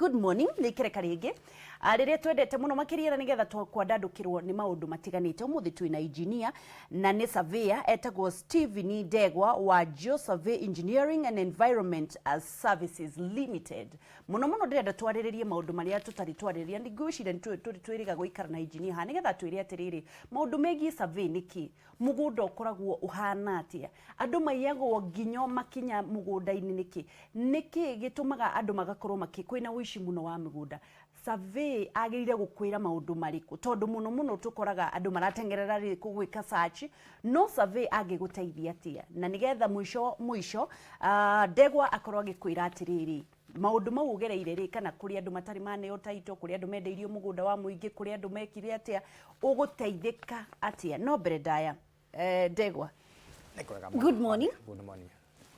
Good morning, nĩ ikereka rĩngĩ rĩrĩa twendete mũno makĩria na nĩgetha kwandandũkĩrwo nĩ maũndũ matiganĩte. Ũmũthĩ twĩna engineer na nĩ surveyor etagwo Stephen Ndegwa wa Geosurvey Engineering and Environment Services Limited. Mũno mũno ndĩrenda twarĩrĩrie maũndũ marĩa tũtarĩ twarĩrĩria. Ngwĩciria nĩ twĩrĩga gũikara na engineer haha nĩgetha twĩre atĩrĩrĩ, maũndũ megiĩ survey nĩ kĩ? Mũgũnda ũkoragwo ũhana atĩa? Andũ maiyagwo nginyo makinya mũgũnda-inĩ nĩkĩ? Nĩkĩ gĩtũmaga andũ magakorwo makĩ, kwĩna ũici mũno wa mĩgũnda? Survey agĩrĩire gũkwĩra maũndũ marĩkũ? Tondũ mũno mũno tũkoraga andũ marateng'erera rĩ gwĩka search, no survey angĩgũteithia atĩa? Na nĩgetha mũico mũico Ndegwa akorwo agĩkwĩra atĩrĩrĩ, maũndũ mau ũgereire rĩ, kana kũrĩ andũ matarĩ maneo title, kũrĩ andũ mendeirio mũgũnda wa mũingĩ, kũrĩ andũ mekire atĩa, ũgũteithĩka atĩa? No mbere ndaya, Ndegwa. Nĩ kwega mũno. Good morning. Good morning.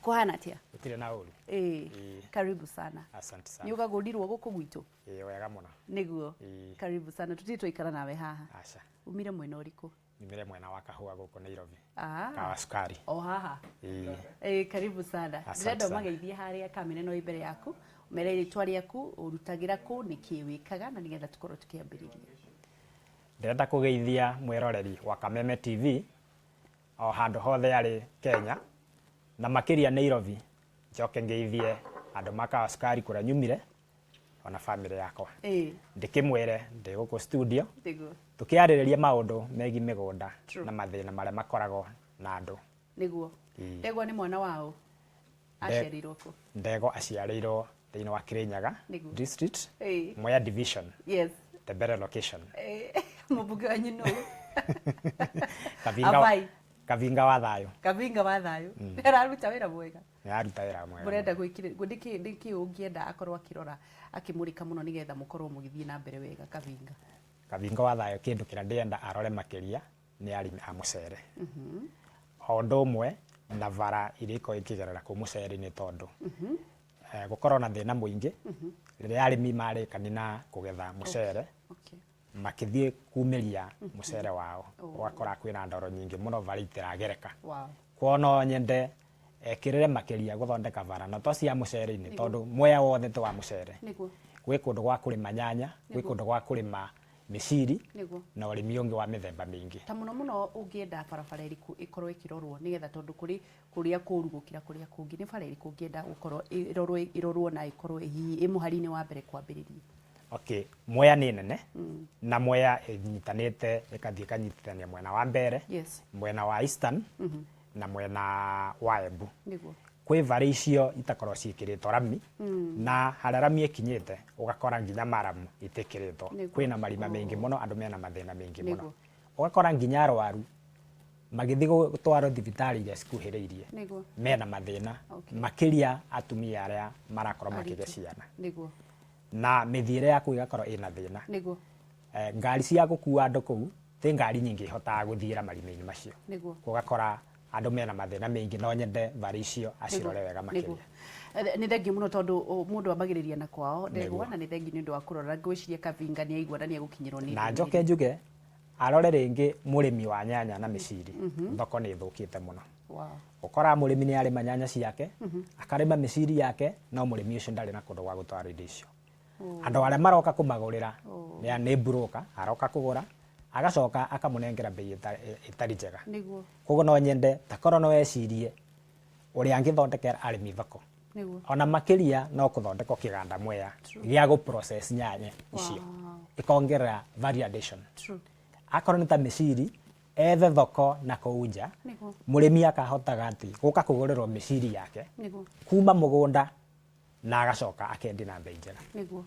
Kũhana atĩa? Gũtirĩ na ũru. Ĩĩ. Ĩĩ. Karibu sana. Asante sana. Nĩ ũgagũrirwo gũkũ gwitũ? Ĩĩ, wega mũno. Nĩguo. Ĩĩ. Karibu sana. Tũtirĩ twaikara nawe haha. Aca. Umire mwena ũrĩkũ? Nyumire mwena wa Kahũa gũkũ Nairobi. Ah. Kawa Sukari. O haha. Ĩĩ. Ĩĩ, karibu sana. Asante Ndĩrenda sana. ũmageithie harĩa kamera ĩno ĩ mbere yaku. Ũmere rĩtwa rĩaku, ũrutagĩra kũ, nĩkĩ wĩkaga na nĩgetha tũkorwo tũkĩambĩrĩria. Ndĩrenda kũgeithia mwĩroreri wa Kameme TV o handũ hothe arĩ Kenya na makĩria Nairobi. Njoke ngeithie andũ ma Kawa Sukari kũrĩa nyumire ona famĩlĩ yakwa. Ndĩkĩmwĩre ndĩ gũkũ studio tũkĩarĩrĩria maũndũ megiĩ mĩgũnda na mathĩna marĩa makoragwo na andũ. Nĩguo. Ndegwa nĩ mwana waũ? Aciarĩirwo kũ? Ndegwa aciarĩirwo thĩinĩ wa Kirinyaga District, Mwea Division, Tembere location. Mũmbunge wanyu nũ? Kavinga, Kavinga wa thayũ. Kavinga wa thayũ. Araruta wĩra mwega. Nĩararuta wĩra mwega. Mũrenda gwĩkire, nĩkĩ nĩkĩ ũngĩenda akorwo akĩrora akĩmũrĩka mũno nĩgetha mũkorwo mũgĩthiĩ na mbere wega Kavinga? Kavinga wa thayũ kĩndũ kĩrĩa ndĩrenda arore makĩria nĩ arĩmi a mũcere. O ũndũ ũmwe na bara iria ikoragwo ikĩgerera kũu mũcere-inĩ tondũ gũkoragwo na thĩna mũingĩ rĩrĩa arĩmi marĩkania na kũgetha mũcere makĩthiĩ kumĩria mũcere wao ũgakora kwĩna ndoro nyingĩ mũno bara itiragereka. Koguo no nyende ekĩrĩre makĩria gũthondeka bara na to cia mũcere-inĩ tondũ Mwea wothe ti wa mũcere. Gwĩ kũndũ gwa kũrĩma nyanya, gwĩ kũndũ gwa kũrĩma mĩciri na ũrĩmi ũngĩ wa mĩthemba mĩingĩ. Ta mũno mũno ũngĩenda barabara ĩrĩkũ ĩkorwo ĩkĩrorwo nĩgetha tondũ kũrĩ kũrĩa kũru gũkĩra kũrĩa kũngĩ, nĩ bara ĩrĩkũ ũngĩenda gũkorwo ĩrorwo ĩrorwo na ĩkorwo hihi ĩ mũhari-inĩ wa mbere kwambĩrĩria? Okay, Mwea nĩ nene na Mwea ĩnyitanĩte ĩkathiĩ ĩkanyitithania mwena wa Mbeere, mwena wa Eastern na mwena wa Embu. Kwĩ valley icio itakoragwo ciĩkĩrĩtwo rami na harĩa rami ĩkinyĩte ũgakora nginya maramu itiĩkĩrĩtwo. Kwĩna marima maingĩ mũno, andũ mena mathĩna maingĩ mũno. Ũgakora nginya arwaru magĩthiĩ gũtwarwo thibitarĩ iria cikuhĩrĩirie mena mathĩna makĩria atumia arĩa marakorwo makĩgĩa ciana. Na mĩthiĩre ya kũu ĩgakorwo ĩna thĩna. Ngari cia gũkua andũ kũu ti ngari nyingĩ ihotaga gũthiĩra marima-inĩ macio. Ũgakora andũ mena mathĩna maingĩ no nyende valley icio acirore wega makĩria. Nĩ thengiũ mũno tondũ mũndũ ambagĩrĩria na kwao Ndegwa na nĩ thengiũ nĩ ũndũ wa kũrora. Ngwĩciria Kavinga nĩ aigua na nĩ egũkinyĩrwo nĩ Na njoke njuge arore rĩngĩ mũrĩmi wa nyanya na mĩciri, thoko nĩ ĩthũkĩte mũno. Ũkoraga mũrĩmi nĩ arĩma nyanya ciake, akarĩma mĩciri yake, no mũrĩmi ũcio ndarĩ na kũndũ gwa gũtwara indo icio. Andũ arĩa maroka kũmagũrĩra nĩ broker aroka kũgũra, agacoka akamũnengera mbei ĩtarĩ njega. Koguo no nyende ta korwo no ecirie ũrĩa angĩthondekera arĩmi thoko. Ona makĩria no kũthondekwo kĩganda Mwea gĩa gũ process nyanya icio, ĩkongerera value addition. Akorwo nĩ ta mĩciri, ethe thoko na kũu nja, mũrĩmi akahotaga atĩ gũka kũgũrĩrwo mĩciri yake kuma mũgũnda na agacoka akendia na mbei njega. Nĩguo.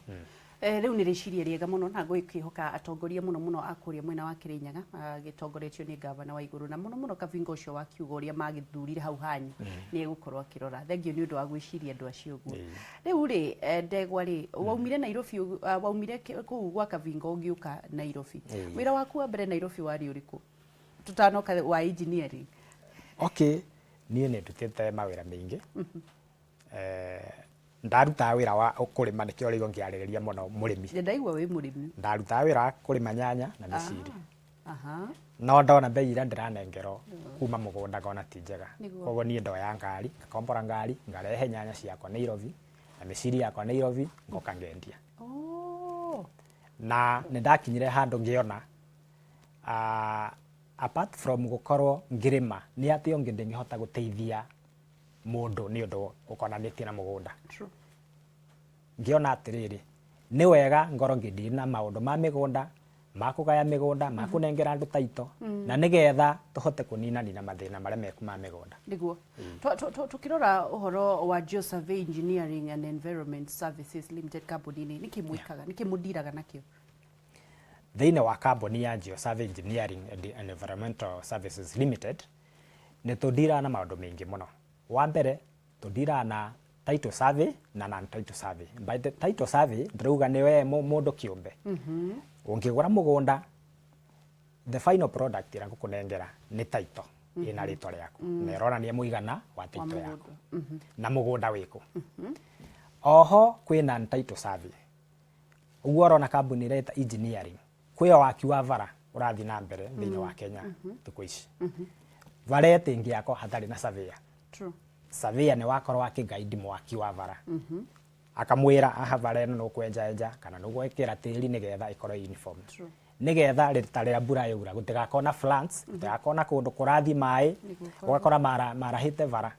Rĩu nĩ rĩciria rĩega mũno na ngwĩkĩhoka atongoria mũno mũno a kũrĩa mwena wa Kĩrĩnyaga agĩtongoretio nĩ gavana wa igũrũ na mũno mũno Kavinga ũcio wa kiugo ũrĩa magĩthurire hau hanyu nĩ egũkorwo akĩrora. Thengiũ nĩ ũndũ wa gwĩciria andũ acio ũguo. Rĩu rĩ, Ndegwa rĩ, waumire Nairobi, waumire kũu gwa Kavinga ũgĩũka Nairobi. Wĩra waku wa mbere Nairobi warĩ ũrĩkũ? Tũtanoka wa engineering. Okay, niĩ nĩ ndutĩte mawĩra maingĩ. Ndarutaga wĩra wa kũrĩma nĩkĩo ũraigua ngĩarĩrĩria mũno mũrĩmi. Ndaigua wĩ mũrĩmi. Ndarutaga wĩra wa kũrĩma nyanya na mĩciri. No ndona mbei iria ndĩranengerwo kuma mũgũnda ngona ti njega. Koguo niĩ ndoya ngari, ngakombora ngari, ngarehe nyanya ciakwa Nairobi na mĩciri yakwa Nairobi, ngoka ngendia. Na nĩ ndakinyire handũ ngĩona apart from gũkorwo ngĩrĩma, nĩ atĩ ũngĩ ndĩngĩhota gũteithia mũndũ nĩ ũndũ ũkonanĩtie na mũgũnda. Ngĩona atĩrĩrĩ, nĩ wega ngorwo ngĩdeal na maũndũ ma mĩgũnda, ma kũgaya mĩgũnda, ma kũnengera andũ taito, na nĩgetha tũhote kũninanina mathĩna marĩa meku ma mĩgũnda. Niguo tukirora uhoro wa Geosurvey Engineering and Environment Services Limited kambuni-inĩ, nĩkĩ mwĩkaga, nĩkĩ mũndiraga nakĩo? Thĩinĩ wa kambuni ya Geosurvey Engineering and Environmental Services Limited, nĩ tũndiraga na maũndũ maingĩ mũno. Wa mbere, tũndiraga na title survey na non title survey. By the title survey, ndĩrauga nĩ we mũndũ kĩũmbe ũngĩgũra mũgũnda, the final product ĩrĩa ngũkũnengera nĩ title ĩna rĩtwa rĩaku na ĩronania mũigana wa title yaku na mũgũnda wĩkũ. Oho kwĩ non title survey. Ũguo ũrona kambuni ĩreta engineering, kwĩ waki wa bara ũrathiĩ na mbere thĩinĩ wa Kenya thikũ ici. Bara ĩtingĩakwo hatarĩ na surveyor. Surveyor nĩ wakorwo akĩguide mwaki wa bara, akamwĩra aha bara ĩno nĩ ũkwenja enja kana nĩ ũgwĩkĩra tĩri nĩgetha ĩkorwo uniform, nĩgetha rita rĩrĩa mbura yaura gũtigakorwo na floods, gũtigakorwo na kũndũ kũrathiĩ maĩ ũgakora marahĩte bara.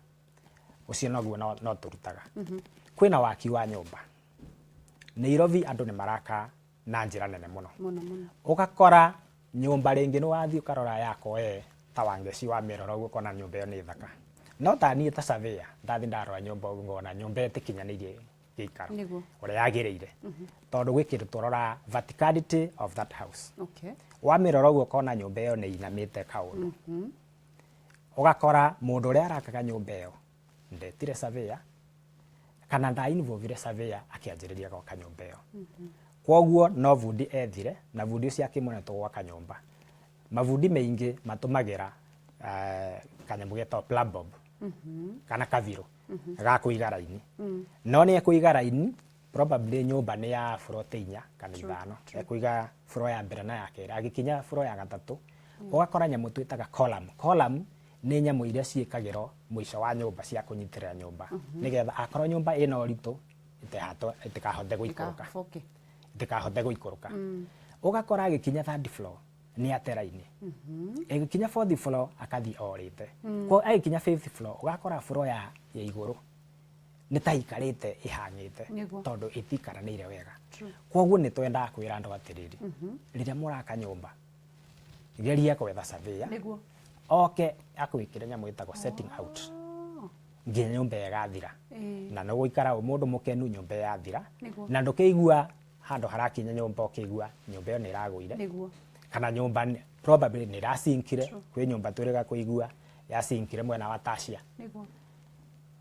Ũcio noguo no tũrutaga. Kwĩna waki wa nyũmba. Nairobi andũ nĩ maraka na njĩra nene mũno. Mũno mũno. Ũgakora nyũmba rĩngĩ nĩ wathiĩ ũkarora yakwo we ta Wangeci wa mĩrora ũguo ũkona nyũmba ĩyo nĩ thaka, no ta niĩ ta surveyor ndathiĩ ndarora nyũmba ũguo ngona nyũmba ĩyo ĩtikinyanĩirie gĩikaro ũrĩa yagĩrĩire, tondũ gwĩ kĩndũ tũroraga, verticality of that house. Wamĩrora ũguo ũkona nyũmba ĩyo nĩ inamĩte kaũndũ. Ũgakora mũndũ ũrĩa arakaga nyũmba ĩyo ndetire surveyor kana nda involvire surveyor akĩanjĩrĩria gwaka nyũmba ĩyo. Kwoguo no bundi ethire, na bundi ũcio akĩmwĩra tũgwaka nyũmba. Mabundi maingĩ matũmagĩra kanyamũ getagwo plumb bob kana kabirũ ga kũiga raini. No nĩ ekũiga raini, probably nyũmba nĩ ya buroti 4 kana 5, ekũiga floor ya mbere na ya kerĩ, agĩkinya floor ya gatatũ ũgakora nyamũ twĩtaga column. Column nĩ nyamũ iria ciĩkagĩrwo mũico wa nyũmba cia kũnyitĩrĩra nyũmba, nĩgetha akorwo nyũmba ĩna ũritũ ĩtikahote gũikũrũka. Ĩkaboke. Ĩtikahote gũikũrũka. Ũgakora agĩkinya third floor nĩ ate raini, ĩgĩkinya fourth floor akathiĩ orĩte. Kwa agĩkinya fifth floor ũgakora floor ya igũrũ nĩ ta ikarĩte ĩhang'ĩte, tondũ ĩtikaranĩire wega. Kwoguo nĩ twendaga kwĩra andũ atĩrĩrĩ, rĩrĩa mũraka nyũmba, geria gwetha surveyor oke akwĩkĩre nyamũ ĩtagwo setting out nginya nyũmba ĩyo ĩgathira, na nĩ ũgũikara wĩ mũndũ mũkenu nyũmba ĩyo yathira, na ndũkĩigua handũ harakinya nyũmba ũkĩigua nyũmba ĩyo nĩ ĩragũire kana nyũmba probably nĩ ĩrasinkire. Kwĩ nyũmba twĩrĩga kũigua yasinkire mwena wa Tasia,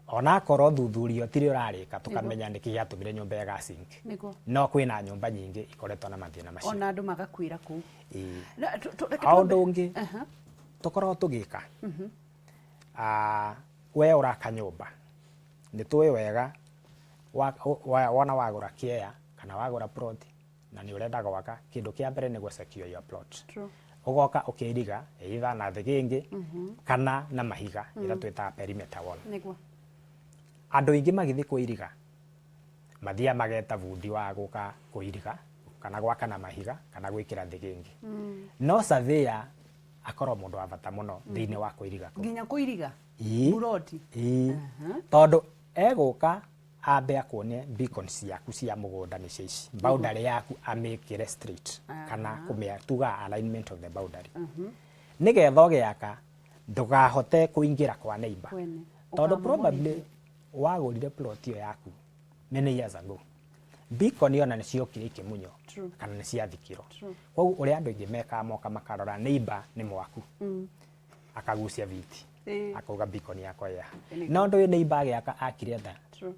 onakorwo thuthuria ũtirĩ ũrarĩka tũkamenya nĩkĩ gĩatũmire nyũmba ĩyo ĩgasink. No kwĩna nyũmba nyingĩ ikoretwo na mathĩna macio. Ona andũ magakuĩra kũu. Ĩĩ. Na, reke O ũndũ ũngĩ tũkoragwo tũgĩka, we ũraka nyũmba, nĩ tũĩ wega wona wagũra kĩea kana wagũra plot na nĩ ũrenda gwaka, kĩndũ kĩa mbere nĩ gũ secure your plot. Ũgoka ũkĩiriga either na thĩgĩngĩ kana na mahiga ĩrĩa twĩtaga perimeter wall. Andũ aingĩ magĩthiĩ kũiriga mathiaga mageta bundi wa gũka kũiriga kana gwaka na mahiga kana gwĩkĩra thĩgĩngĩ. No surveyor akorwo mũndũ wa bata mũno thĩinĩ wa kũiriga kũu. Nginya kũiriga Ĩĩ. buroti. Ĩĩ, tondũ egũka ambe akuonie beacon ciaku cia mũgũnda nĩ cia ici, boundary yaku amĩkĩre straight kana kũmĩa tuga alignment of the boundary, nĩgetha ũgĩaka ndũkahote kũingĩra kwa neighbor, Kwene. tondũ Ũkamomorithia. Probably wagũrire plot ĩyo yaku many years ago, beacon ona nĩ ciokire ikĩmunywo kana nĩ ciathikirwo. Koguo ũrĩa andũ aingĩ mekaga, moka makarora neighbor nĩ mwaku, akagucia viti, akauga beacon yakwa ĩ haha. No ndũĩ neighbor agĩaka akire atĩa.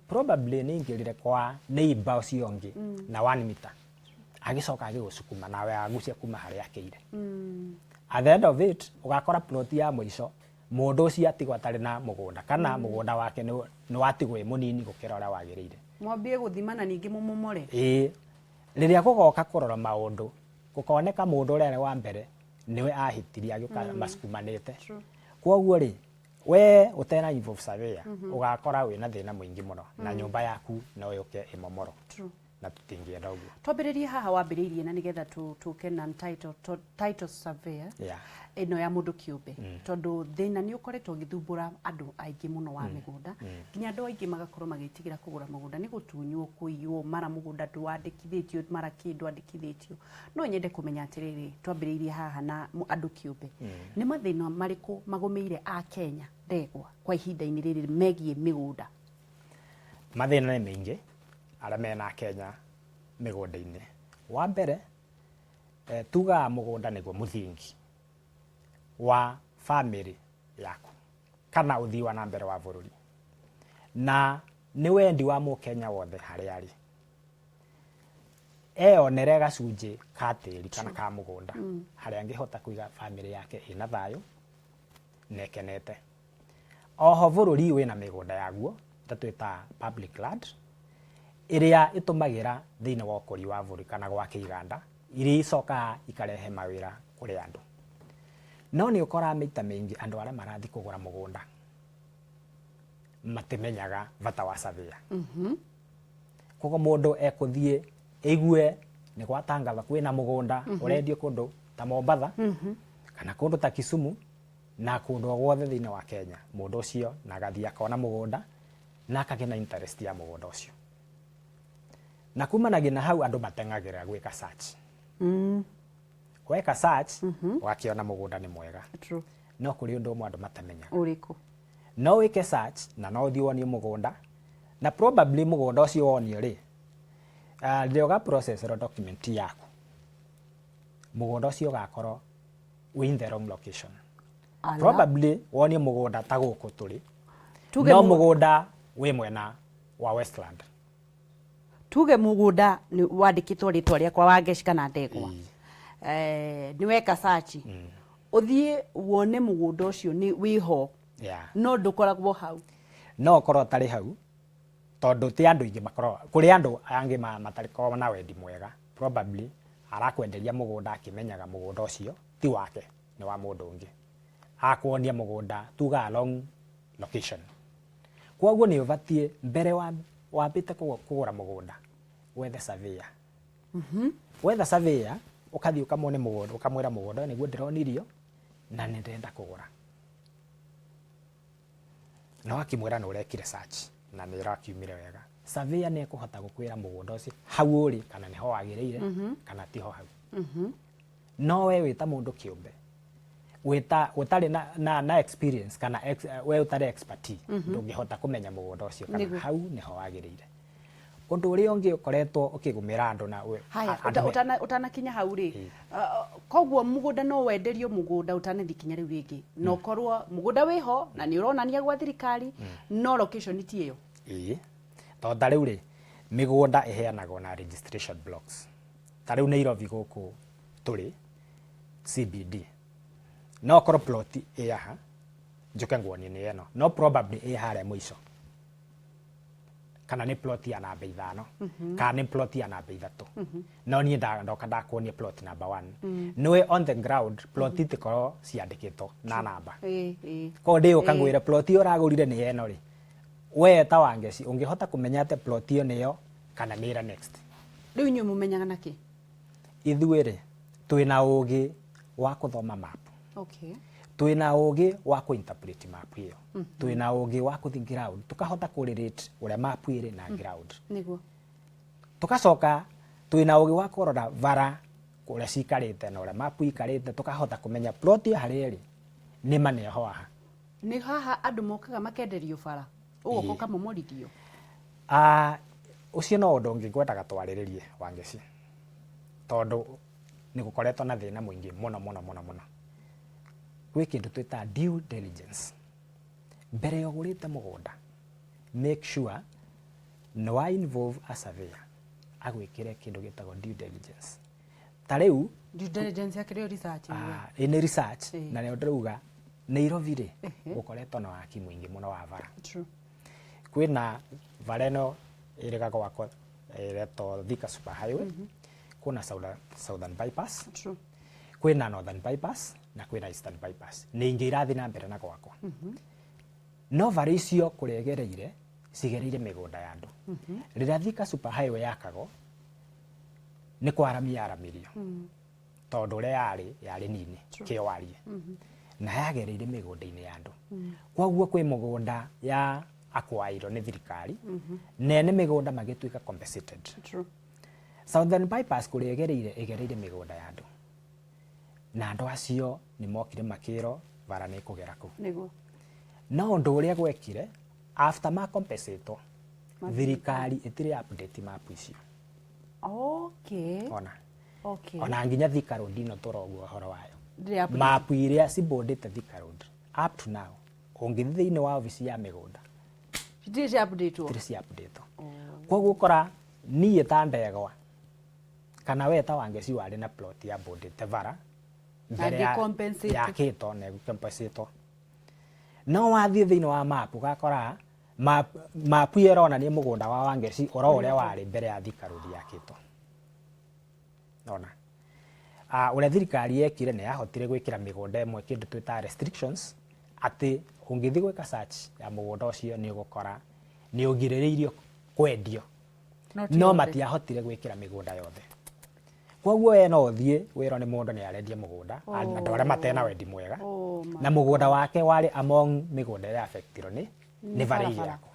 Probably nĩ ingĩrire kwa neighbor ũcio ũngĩ na 1 meter, agĩcoka agĩgũcukuma nawe agucia kuma harĩa akĩire. At the end of it ũgakora plot ya mũico mũndũ ũcio atigwo atarĩ na mũgũnda kana mũgũnda wake nĩ watigwo wĩ mũnini gũkĩra ũrĩa wagĩrĩire. Mwambie gũthimana ningĩ mũmomore. Ĩĩ, rĩrĩa gũgoka kũrora maũndũ gũkoneka mũndũ ũrĩa arĩ wa mbere nĩwe ahĩtirie agĩũka macukumanĩte. Koguo rĩ, we ũtena involve surveyor ũgakora wĩna thĩna mũingĩ mũno na nyũmba yaku no yũke ĩmomorwo. Na tũtingĩenda ũguo. Twambĩrĩrie haha wambĩrĩirie na nĩgetha tũke na title surveyor ĩno ya mũndũ kĩũmbe, tondũ thĩna nĩ ũkoretwo ũgĩthumbũra andũ aingĩ mũno wa mĩgũnda, nginya andũ aingĩ magakorwo magĩtigĩra kũgũra mũgũnda nĩ gũtunywo, kũiywo, mara mũgũnda ndwandĩkithĩtio, mara kĩ ndwandĩkithĩtio. No nyende kũmenya atĩrĩrĩ, twambĩrĩirie haha na andũ kĩũmbe, nĩ mathĩna marĩkũ magũmĩire a Kenya, Ndegwa, kwa ihinda-inĩ rĩrĩ megiĩ mĩgũnda? Mathĩna nĩ maingĩ arĩa mena Kenya mĩgũnda-inĩ. Wa mbere, tugaga mũgũnda nĩguo mũthingi wa bamĩrĩ yaku kana ũthii wa na mbere wa bũrũri, na nĩ wendi wa mũkenya wothe harĩa arĩ eyonere gacunjĩ ka tĩri kana ka mũgũnda harĩa angĩhota kũiga bamĩrĩ yake ĩna thayũ na ĩkenete. Oho bũrũri wĩna mĩgũnda yaguo ta twĩtaga public land, ĩrĩa ĩtũmagĩra thĩinĩ wa ũkũria wa bũrũri kana gwaka iganda iria icokaga ikarehe mawĩra kũrĩ andũ. No nĩ ũkoraga maita maingĩ andũ arĩa marathiĩ kũgũra mũgũnda matimenyaga bata wa surveyor. Koguo mũndũ ekũthiĩ aigue nĩ gwatangatha kwĩna mũgũnda ũrendio kũndũ ta Mombatha kana kũndũ ta Kisumu na kũndũ o guothe thĩinĩ wa Kenya, mũndũ ũcio na agathiĩ akona mũgũnda na akagĩa na interest ya mũgũnda ũcio. Na kumanagia na hau andũ mateng'agĩra gwĩka search. Weka search ũgakĩona mũgũnda nĩ mwega. No kũrĩ ũndũ ũmwe andũ matamenyaga. Ũrĩkũ? No wĩke search na no ũthiĩ wonio mũgũnda, na probably mũgũnda ũcio wonio rĩ, rĩrĩa ũga process document yaku, mũgũnda ũcio ũgakorwo wĩ in the wrong location. Ala. Probably wonio mũgũnda ta gũkũ tũrĩ, Tuge no mũgũnda wĩ mwena wa Westland. Tuge mũgũnda nĩ wandĩkĩtwo rĩtwa rĩakwa, Wangeci kana Ndegwa, nĩ weka search, ũthiĩ wone mũgũnda ũcio nĩ wĩho, no ndũkoragwo hau. No ũkorwo ũtarĩ hau tondũ ti andũ aingĩ makoragwo kũrĩ andũ angĩ matarĩkoragwo na wendi mwega. Probably arakwenderia mũgũnda akĩmenyaga mũgũnda ũcio ti wake, nĩ wa mũndũ ũngĩ. Akuonia mũgũnda tugaga wrong location. Koguo nĩ ũbatiĩ mbere wa wambĩte kũgũra mũgũnda wethe surveyor. Wetha surveyor, ũkathiĩ ũkamwone mũgũnda, ũkamwĩra mũgũnda ũyũ nĩguo ndĩronirio na nĩ ndĩrenda kũgũra, na wakĩmwĩra nĩ ũrekire search na nĩ ĩrakiumire wega, surveyor nĩ ekũhota gũkwĩra mũgũnda ũcio hau ũrĩ kana nĩho wagĩrĩire kana tiho hau. No we wĩta mũndũ kĩũmbe wĩta ũtarĩ na experience kana we ũtarĩ expertise, ndũngĩhota kũmenya mũgũnda ũcio kana hau nĩho wagĩrĩire. Ũndũ ũrĩa ũngĩ ũkoretwo ũkĩgũmĩra andũ na Haya, andũ ũtanakinya hau rĩ, koguo mũgũnda no wenderio mũgũnda ũtanathiĩ kinya rĩu rĩngĩ, na ũkorwo mũgũnda wĩho na nĩ ũronania gwa thirikari, no location ti ĩyo. Ĩĩ, tondũ ta rĩu rĩ, mĩgũnda ĩheanagwo na registration blocks. Ta rĩu Nairobi gũkũ tũrĩ CBD, no ũkorwo plot ĩ haha, njũke nguonie nĩ ĩno, no probably ĩ harĩa mũico, kana nĩ plot ya namba 5 kana nĩ plot ya namba 3, no niĩ ndoka ndakuonia plot number 1. Nĩwe on the ground plot itikorwo ciandĩkĩtwo na namba. ĩ ĩ Koguo ndĩũka ngwĩre plot ĩyo ũragũrire nĩ ĩno rĩ, we ta Wangeci ũngĩhota kũmenya atĩ plot ĩyo nĩyo kana nĩ ĩra next? Rĩu inyuĩ mũmenyaga nakĩ? Ithuĩ rĩ, twĩna ũgĩ wa kũthoma map. Twĩna ũgĩ wa kũ-interpret map ĩyo. Twĩna ũgĩ wa kũthiĩ ground, tũkahota kũ-relate ũrĩa map ĩrĩ na ground. Tũgacoka twĩna ũgĩ wa kũrora bara ũrĩa cikarĩte na ũrĩa map ikarĩte, tũkahota kũmenya plot ĩyo harĩa ĩrĩ nĩ ma nĩho haha. Nĩ haha andũ mokaga makenderio bara, ũgoka ũkamomorithio? Ũcio no ũndũ ũngĩ ngwendaga twarĩrĩrie, Wangeci, tondũ nĩ gũkoretwo na thĩna mũingĩ mũno mũno mũno mũno. Gwĩ kĩndũ twĩtaga due diligence. Mbere ya ũgũrĩte mũgũnda, make sure nĩ wa involve a surveyor agwĩkĩre kĩndũ gĩtagwo due diligence. Ta rĩu Due diligence yakĩrĩ o research ĩyo? Ĩ nĩ research. Na nĩyo ndĩrauga Nairobi rĩ, gũkoretwo na waki mũingĩ mũno wa bara. Kwĩna bara ĩno ĩrĩga gwakwo ĩretwo Thika Super Highway, kwĩna Southern Bypass, kwĩna Northern Bypass na kwĩna Eastern Bypass. Nĩ ingĩ irathiĩ na mbere na gwakwo. No bara icio kũrĩa igereire, cigereire mĩgũnda ya andũ. Rĩrĩa Thika Super Highway yakagwo, Nĩ kwaramia yaramirio tondũ ũrĩa yarĩ yarĩ nini kĩo warie na yagereire mĩgũnda-inĩ ya andũ. Koguo kwĩ mũgũnda ya akwairwo nĩ thirikari na ene mĩgũnda magĩtuĩka compensated. Southern Bypass kũrĩa ĩgereire ĩgereire mĩgũnda ya andũ na andũ acio nĩ mokire makĩrwo bara nĩ ĩkũgera kũu. No ũndũ ũrĩa gwekire after ma compensatwo, thirikari ĩtirĩ update map icio. Ona ona nginya Thika Road ĩno tũrogua ũhoro wayo, Ndĩrĩ update. Map iria cibondĩte Thika Road up to now, ũngĩthiĩ thĩinĩ wa obici ya mĩgũnda, Citirĩ cia update. Itirĩ cia update. Koguo ũkora niĩ ta Ndegwa kana we ta Wangeci warĩ na plot ya bondĩte bara mbere ya ngĩ-compensate. Yakĩtwo na ĩgũ-compensate, no wathiĩ thĩinĩ wa map ũgakora map ĩyo ĩronania mũgũnda wa Wangeci oro ũrĩa warĩ mbere ya Thika Road yakĩtwo. Ona ũrĩa thirikari yekire nĩ yahotire gwĩkĩra mĩgũnda ĩmwe kĩndũ twĩtaga restrictions, atĩ ũngĩthiĩ gwĩka search ya mũgũnda ũcio nĩ ũgũkora nĩ ũgirĩrĩirio kwendio. No ti no yothe. Matiahotire gwĩkĩra mĩgũnda yothe. Koguo we no ũthiĩ wĩrwo nĩ mũndũ nĩ arendia mũgũnda, andũ arĩa matena wendi mwega, Oh, my. Na mũgũnda wake warĩ among mĩgũnda ĩrĩa affectirwo nĩ Nĩ bara barabara. igĩakwo.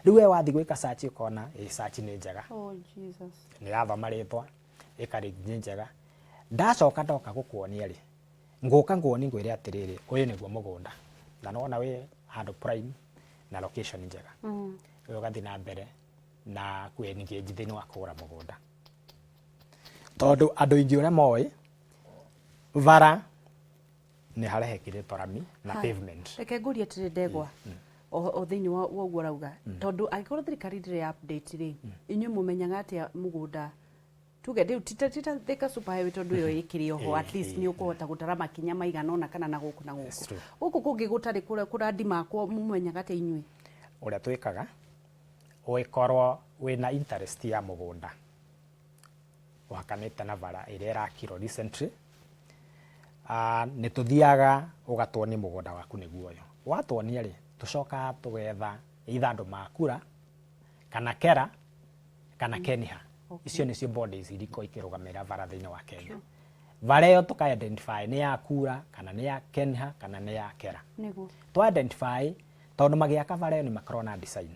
Rĩu we wathiĩ gwĩka search ũkona ĩ search nĩ njega, Oh, Jesus. Nĩ yathoma rĩtwa ĩkarĩ nĩ njega. Ndacoka ndoka gũkuonia rĩ, ngũka nguonie ngwĩre atĩrĩrĩ, ũyũ nĩguo mũgũnda na nĩwona wĩ handũ prime na location njega. We ũgathiĩ na mbere na kũ engage thĩinĩ wa kũgũra mũgũnda, tondũ andũ aingĩ ũrĩa moĩ bara nĩ harĩa hekĩrĩtwo rami na pavement. Reke ngũrie atĩrĩ, Ndegwa, o thĩinĩ wa ũguo ũrauga, tondũ angĩkorwo thirikari ndĩrĩ update rĩ, inyuĩ mũmenyaga atĩa mũgũnda? Tuge rĩu ti ta Thika Super Highway, tondũ ĩyo ĩkĩrĩ oho, at least nĩ ũkũhota gũtara makinya maigana ũna kana na gũkũ na It's gũkũ. True. Gũkũ kũngĩ gũtarĩ kũrandimakwo, mũmenyaga atĩa inyuĩ? Ũrĩa twĩkaga, ũgĩkorwo wĩna interest ya mũgũnda ũhakanĩte na bara ĩrĩa ĩrakirwo recently, nĩ tũthiaga ũgatuonia mũgũnda waku nĩguo ũyũ. Watuonia rĩ, tũcokaga tũgetha either andũ makura kana KeRRA kana KeNHA. Icio nĩcio bodies iria ikoragwo ikĩrũgamĩrĩra bara thĩinĩ wa Kenya. Bara ĩyo tũka identify nĩ ya KURA kana nĩ ya KeNHA kana nĩ ya KeRRA. Twa identify, tondũ magĩaka bara ĩyo nĩ makoragwo na design,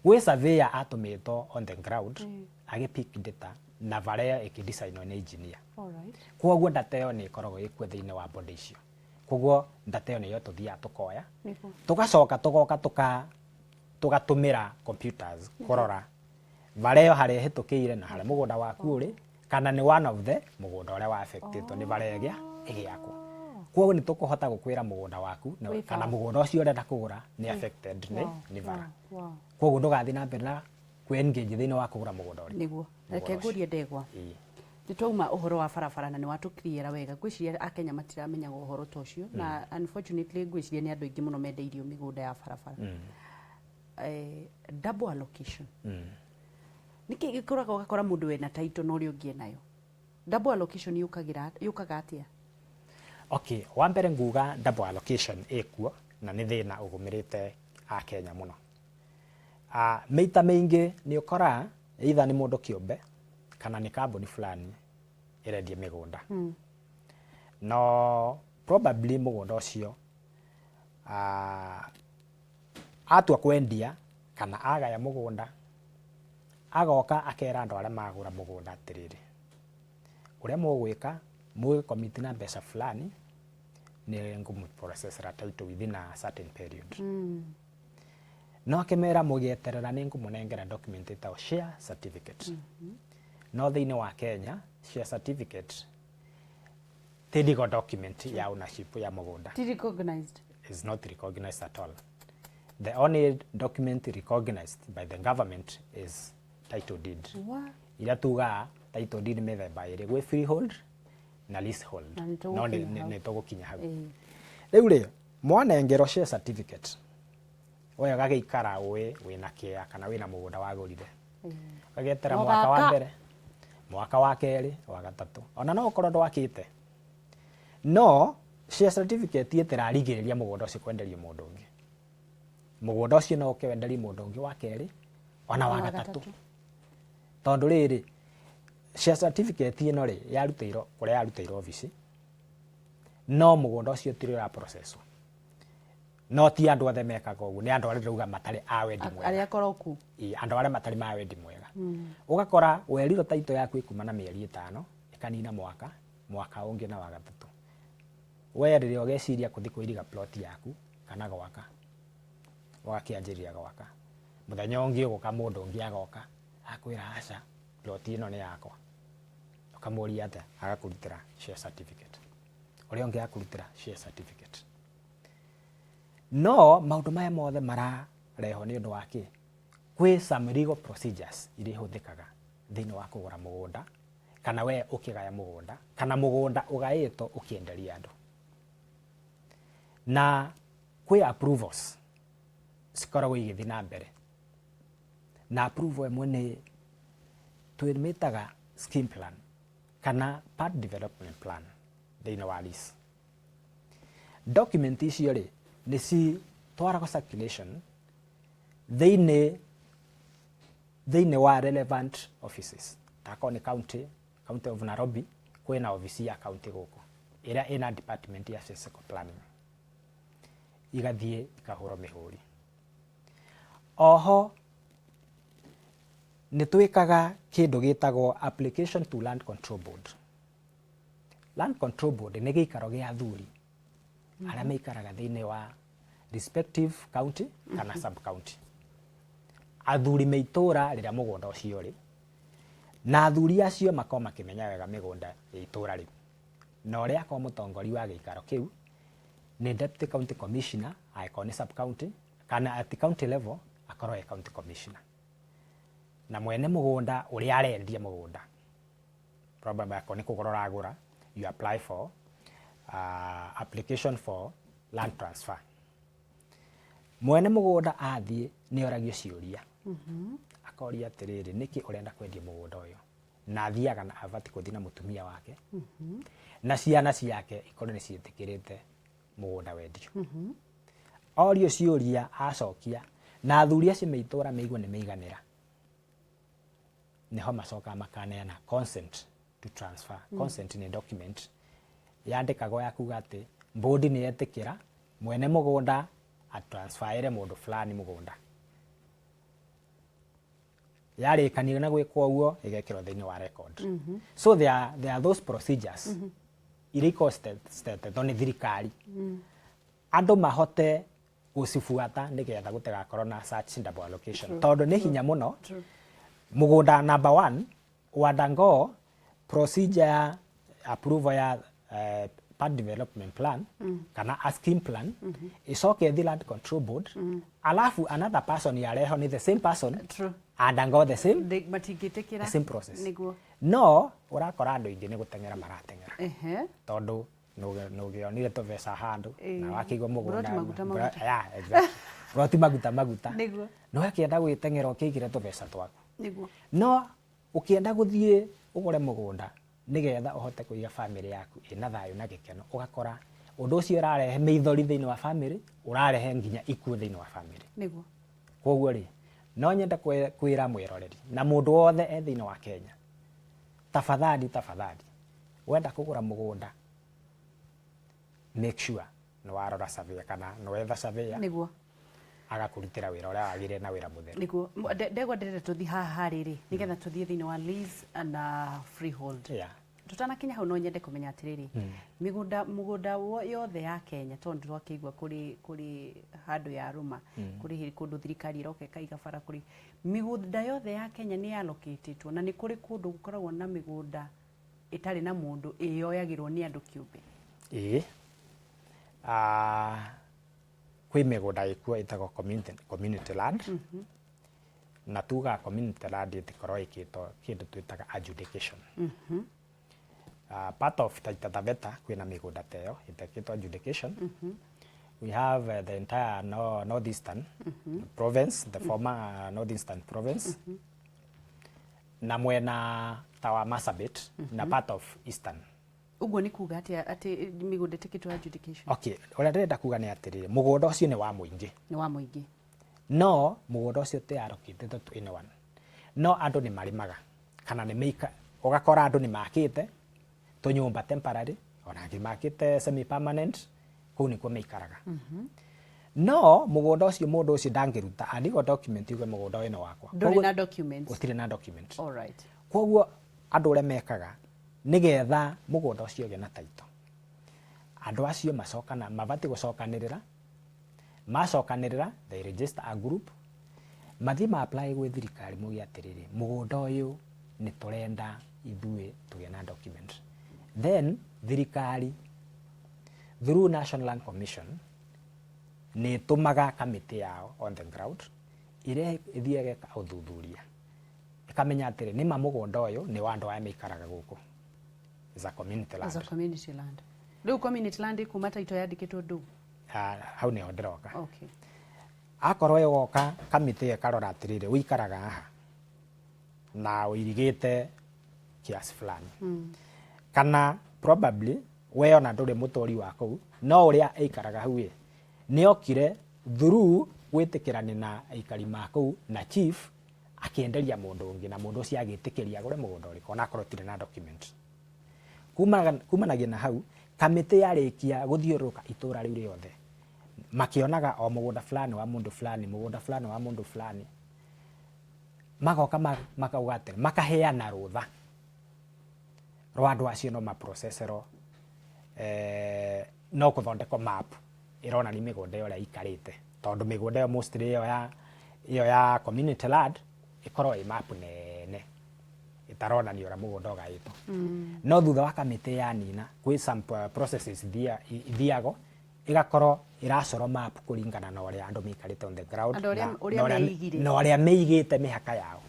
gwĩ surveyor atũmĩtwo on the ground agĩ pick data na bara ĩyo ĩkĩ-designwo nĩ engineer. Koguo data ĩyo nĩ ĩkoragwo ĩkuo thĩinĩ wa body icio. Koguo data ĩyo nĩyo tũthiaga tũkoya, tũgacoka tũgoka tũgatũmĩra computers kũrora bara ĩyo harĩa ĩhĩtũkĩire na harĩa mũgũnda waku ũrĩ, kana nĩ one of the mũgũnda ũrĩa wa affectĩtwo nĩ bara ĩrĩa ĩgĩakwo. Koguo nĩ tũkũhota gũkwĩra mũgũnda waku Wĩ kana sawa. Mũgũnda ũcio ũrenda kũgũra nĩ affected nĩ bara. Koguo ndũgathiĩ na mbere na kũ engage thĩinĩ wa kũgũra mũgũnda ũrĩa. Nĩguo reke Mũgũnda ũcio. Ngũrie, Ndegwa. Nĩ twauma ũhoro wa barabara na nĩ watũkiriĩra wega. Ngwĩciria akenya matiramenyaga ũhoro ta ũcio, na unfortunately ngwĩciria nĩ andũ aingĩ mũno mendeirio mĩgũnda ya barabara. Double allocation nĩkĩ gĩkoragwo ũgakora mũndũ wĩna title na ũrĩa ũngĩ enayo? Double allocation yũkagĩra yũkaga atĩa? Okay, wa mbere nguga double allocation ĩkuo na nĩ thĩna ũgũmĩrĩte akenya mũno. Maita maingĩ nĩ ũkoraga either nĩ mũndũ kĩũmbe kana nĩ kambuni fulani ĩrendia mĩgũnda, no probably mũgũnda ũcio atua kwendia kana agaya mũgũnda, agoka akera andũ arĩa magũra mũgũnda atĩrĩrĩ, ũrĩa mũgwĩka, mũgĩ na mbeca fulani nĩ ngũmũprocessera title within a certain period. No akĩmera mũgĩeterera nĩ ngũmũnengera document ĩtagwo share certificate. No thĩinĩ wa Kenya share certificate ti legal document ya ownership ya mũgũnda. Ti recognized. Is not recognized at all. The only document recognized by the government is title deed. What? Iria tugaga title deed mĩthemba ĩrĩ, gwĩ freehold na leasehold. Na nĩ No tũgũkinya hau. Nĩ tũgũkinya hau. Ĩĩ. Rĩu rĩ, mwanengerwo share certificate, we ũgagĩikara ũĩ wĩna kĩea kana wĩna mũgũnda wagũrire, ũgagĩetera mwaka wa Mũgaka. mbere, mwaka wa kerĩ, wa gatatũ, ona no ũkorwo ndwakĩte, no share certificate ĩtĩrarigĩrĩria mũgũnda ũcio kwenderio mũndũ ũngĩ. Mũgũnda ũcio no ũke wenderio mũndũ ũngĩ wa kerĩ ona wa Wa gatatũ, gatatũ. Tondũ rĩrĩ, Share certificate ĩno rĩ, yarutĩirwo kũrĩa yarutĩirwo obici, no mũgũnda ũcio ti ũra process. No ti andũ othe mekaga ũguo, nĩ andũ arĩa ndĩrauga matarĩ a wendi mwega. Arĩa akoroku. Ĩĩ, andũ arĩa matarĩ ma wendi mwega. Ũgakora werirwo title yaku ĩkuma na mĩeri 5, ĩkanina mwaka, mwaka ũngĩ na wa gatatũ. We rĩrĩa ũgeciria kũthiĩ kũiriga plot yaku kana gwaka, ũgakĩanjĩrĩria gwaka. Mũthenya ũngĩ ũgũka mũndũ ũngĩ agoka, akwĩra aca, plot ĩno nĩ yakwa. Ũkamũria atĩa? Agakũrutĩra share certificate. Ũrĩa ũngĩ agakũrutĩra share certificate. No maũndũ maya mothe mararehwo nĩ ũndũ wa kĩ? Kwĩ some legal procedures iria ihũthĩkaga thĩinĩ wa kũgũra mũgũnda, kana we ũkĩgaya mũgũnda, kana mũgũnda ũgaĩtwo ũkĩenderia andũ. Na kwĩ approvals cikoragwo igĩthiĩ na mbere. Na approval ĩmwe nĩ twĩmĩtaga scheme plan kana part development plan thĩinĩ wa lease. Document icio rĩ, nĩ citwaragwo circulation thĩinĩ wa relevant offices. Takorwo nĩ county, county of Nairobi, kwĩna obici ya county gũkũ ĩrĩa ĩna department ya physical planning. Igathiĩ ikahũrwo mĩhũri. Oho nĩ twĩkaga kĩndũ gĩtagwo application to Land Control Board. Land Control Board nĩ gĩikaro gĩa athuri arĩa maikaraga thĩinĩ wa respective county kana sub county. Athuri me itũra rĩrĩa mũgũnda ũcio ũrĩ, na athuri acio makorwo makĩmenya wega mĩgũnda ya itũra rĩu. Na ũrĩa akorwo mũtongoria wa gĩikaro kĩu nĩ deputy county commissioner, angĩkorwo nĩ sub county, kana at county level akorwo e county commissioner. Na mwene mũgũnda ũrĩa arendia mũgũnda, probably akorwo nĩ kũgũra ũragũra, you apply for application for land transfer. Mwene mũgũnda athiĩ nĩ oragio ciũria. Akoria atĩrĩrĩ, nĩkĩ ũrenda kwendia mũgũnda ũyũ? Na athiaga na abatiĩ gũthiĩ na mũtumia wake na ciana ciake ikorwo nĩ ciĩtĩkĩrĩte mũgũnda wendio. Orio ciũria acokia, na athuri acio me itũra meigue nĩ maiganĩra, nĩho macokaga makaneana consent to transfer. Consent nĩ document yandĩkagwo ya kuga atĩ board nĩ yetĩkĩra mwene mũgũnda atransferĩre mũndũ fulani mũgũnda. Yarĩkanio na gwĩkwo ũguo, ĩgekĩrwo thĩinĩ wa record. So there are those procedures iria ikoragwo citetwo nĩ thirikari, andũ mahote gũcibuata nĩgetha gũtigakorwo na such double allocation, tondũ nĩ hinya mũno mũgũnda number one wandango procedure ya approval ya part development plan kana a scheme plan icoke ĩthiĩ Land Control Board, alafu another person yareho ni the same person undergo the same Matingĩtĩkĩra. the same process. No ũrakora andũ aingĩ nĩ gũteng'era marateng'era, tondũ nũgĩonire tũbeca handũ na wakĩigua mũgũnda. Buroti maguta maguta. Yeah, exactly. Buroti maguta maguta. Na ũgakĩenda gwĩteng'era ũkĩigĩre tũbeca twaku. No ũkĩenda gũthiĩ ũgũre mũgũnda nĩgetha ũhote kũiga famĩlĩ yaku ĩna thayũ na gĩkeno, ũgakora ũndũ ũcio ũrarehe mĩithori thĩinĩ wa famĩlĩ, ũrarehe nginya ikuũ thĩinĩ wa famĩlĩ. Koguo rĩ, no nyende kwĩra mwĩroreri na mũndũ wothe e thĩinĩ wa Kenya, tafadhali, tafadhali, wenda kũgũra mũgũnda, make sure nĩ warora surveyor kana nĩ wetha surveyor agakũrutĩra wĩra ũrĩa wagĩrĩire na wĩra mũtheru. Nĩguo. Ndegwa, ndĩrenda tũthiĩ haha harĩrĩ nĩgetha tũthiĩ thĩinĩ wa lease na freehold. Tutanakinya hau, no nyende kũmenya atĩrĩrĩ, mĩgũnda yothe ya Kenya, tondũ twakĩigua kũrĩ handũ ya rũma, kũrĩ kũndũ thirikari ĩroka ĩkaiga bara, kũrĩ mĩgũnda yothe ya Kenya nĩ allocatĩtwo, na nĩ kũrĩ kũndũ gũkoragwo na mĩgũnda ĩtarĩ na mũndũ, ĩyoyagĩrwo nĩ andũ kĩũmbe? Ĩĩ. Ah, kwĩ mĩgũnda ĩkuo ĩtagwo community land, na tugaga community land ĩtikorwo ĩkĩtwo kĩndũ twĩtaga adjudication. Part of Taita Taveta kwĩna mĩgũnda ta ĩyo ĩtekĩtwo adjudication. We have the entire no, northeastern province, the former Northeastern Province, na mwena ta wa Marsabit na part of eastern. Ũguo nĩ kuga atĩa, atĩ mĩgũnda ĩtĩkĩtwo adjudication? Okay, ũrĩa ndĩrenda kuga nĩ atĩrĩrĩ, mũgũnda ũcio nĩ wa mũingĩ. Nĩ wa mũingĩ. No mũgũnda ũcio ti allocated to anyone, no andũ nĩ marĩmaga kana nĩ meika Ũgakora andũ nĩ makĩte tũnyũmba temporary, ona angĩ makĩte semi permanent, kũu nĩkuo maikaraga. No mũgũnda ũcio mũndũ ũcio ndangĩruta a legal document yuge mũgũnda ũyũ nĩ wakwa. Ndũrĩ na documents. Gũtirĩ na document. All right. Koguo andũ ũrĩa mekaga nĩgetha mũgũnda ũcio ũgĩe na title, andũ acio macokana mabatiĩ gũcokanĩrĩra, macokanĩrĩra they register a group, mathiĩ ma apply gwĩ thirikari mauge atĩrĩrĩ, mũgũnda ũyũ nĩ tũrenda ithuĩ tũgĩe na document. Then thirikari through National Land Commission nĩ ĩtũmaga kamĩtĩ yao on the ground ĩrĩa ĩthiaga ĩgeka ũthuthuria, ĩkamenya atĩrĩ, nĩma mũgũnda ũyũ nĩ wa andũ aya maikaraga gũkũ, is a community land. As a community land. Rĩu community land ĩkuma title yandĩkĩtwo ndũ? Ah, hau nĩho ndĩroka. Okay. Akorwo ĩgoka kamĩtĩ ĩkarora atĩrĩrĩ, ũikaraga haha na ũirigĩte kiasi fulani, kana probably we ona ndũrĩ mũtũri wa kũu, no ũrĩa aikaraga hau ĩ nĩ okire through gwĩtĩkĩrania na aikari ma kũu na chief akĩenderia mũndũ ũngĩ, na mũndũ ũcio agĩtĩkĩria agũre mũgũnda ũrĩkũ onakorwo ũtirĩ na document. Kumanagia na hau kamĩtĩ yarĩkia gũthiũrũrũka itũra rĩu rĩothe makĩonaga o mũgũnda fulani wa mũndũ fulani, mũgũnda fulani wa mũndũ fulani, magoka makauga atĩrĩ, makaheana rũtha rwa andũ acio no maproceserwo, no kũthondekwo map ĩronania mĩgũnda ĩyo ũrĩa ĩikarĩte, tondũ mĩgũnda ĩyo mostly ĩyo ya community land ĩkoragwo ĩ map nene ĩtaronania ũrĩa mũgũnda ũgaĩtwo. No thutha wa kamĩtĩ yanina kwĩ some processes ithiagwo ĩgakorwo ĩracorwo map kũringana na ũrĩa andũ maikarĩte on the ground. Andũ arĩa- ũrĩa meigire. Na ũrĩa meigĩte mĩhaka yao.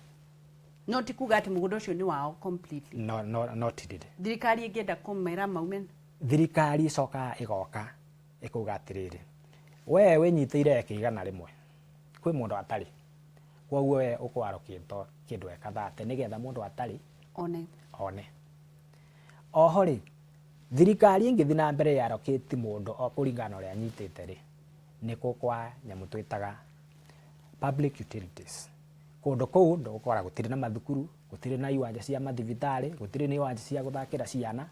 No ti kuga atĩ mũgũnda ũcio nĩ wao completely. No, not really. Thirikari ĩngĩenda kũmera maume? Thirikari ĩcokaga ĩgoka ĩkauga atĩrĩrĩ, we wĩnyitĩire eka 100, kwĩ mũndũ atarĩ, koguo we ũkwarũkĩtwo kĩndũ eka 30 nĩgetha mũndũ atarĩ one. One. Oho rĩ, thirikari ĩngĩthiĩ na mbere yarokĩti mũndũ o kũringana na ũrĩa anyitĩte rĩ, nĩ kwa nyamũ twĩtaga public utilities. Kũndũ kũu ndũgũkora gũtirĩ na mathukuru, gũtirĩ na iwanja cia mathibitarĩ, gũtirĩ na iwanja cia gũthakĩra ciana,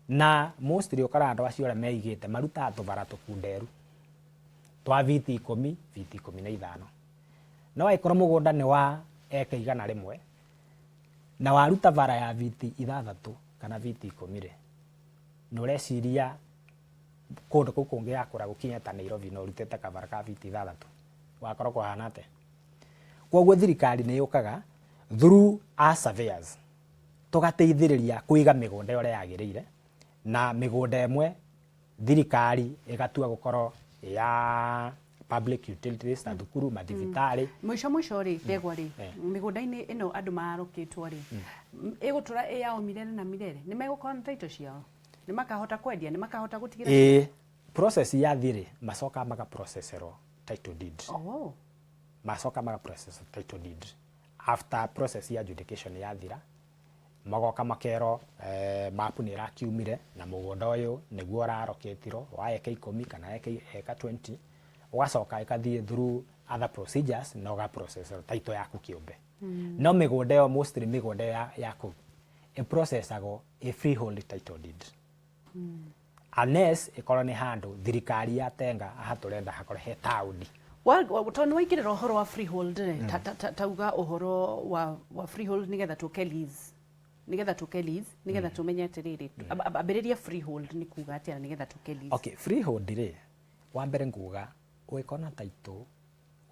na mostly ũkoraga andũ acio ũrĩa meigĩte marutaga tũbara tũkunderu twa biti 10, biti 15. No angĩkorwo mũgũnda nĩ wa eka 100 na waruta bara ya biti 6 kana biti 10 rĩ, nĩ ũreciria kũndũ kũu kũngĩgakũra gũkinye ta Nairobi na ũrutĩte kabara ka biti 6, wakorwo kũhana atĩa? Koguo thirikari nĩ yũkaga through our surveyors tũgateithĩrĩria kũiga mĩgũnda ĩyo ũrĩa yagĩrĩire, na mĩgũnda ĩmwe thirikari ĩgatua gũkorwo ya public utilities ta thukuru, mathibitarĩ. Mũico mũico rĩ, Ndegwa rĩ, mĩgũnda-inĩ ĩno andũ marokĩtwo rĩ, ĩgũtũra ĩ yao milele na milele? Nĩ megũkorwo na title ciao? Nĩ makahota kwendia? Nĩ makahota gũtigĩra? Ĩĩ, process yathi rĩ, macokaga magaproceserwo title deed. Macoka magaprocess title deed after process ya adjudication yathira, magoka makerwo map nĩ ĩrakiumire na mũgũnda ũyũ nĩguo ũrarokĩtirwo wa eka 10 kana eka 20, ũgacoka ĩkathiĩ through other procedures na ũgaprocess title yaku kĩũmbe. No mĩgũnda ĩyo, mostly mĩgũnda ya kũu ĩprocessagwo ĩ freehold title deed, unless ĩkorwo nĩ handũ thirikari yatenga haha tũrenda hakorwo he taũni. Tondũ nĩ waingĩrĩra ũhoro wa freehold rĩ, tauga ũhoro wa freehold nĩgetha tũke lease, nĩgetha tũmenye atĩrĩrĩ, ambĩrĩria freehold nĩ kuga atĩa nĩgetha tũke lease. Okay, freehold rĩ, wa mbere nguga ũgĩkorwo na title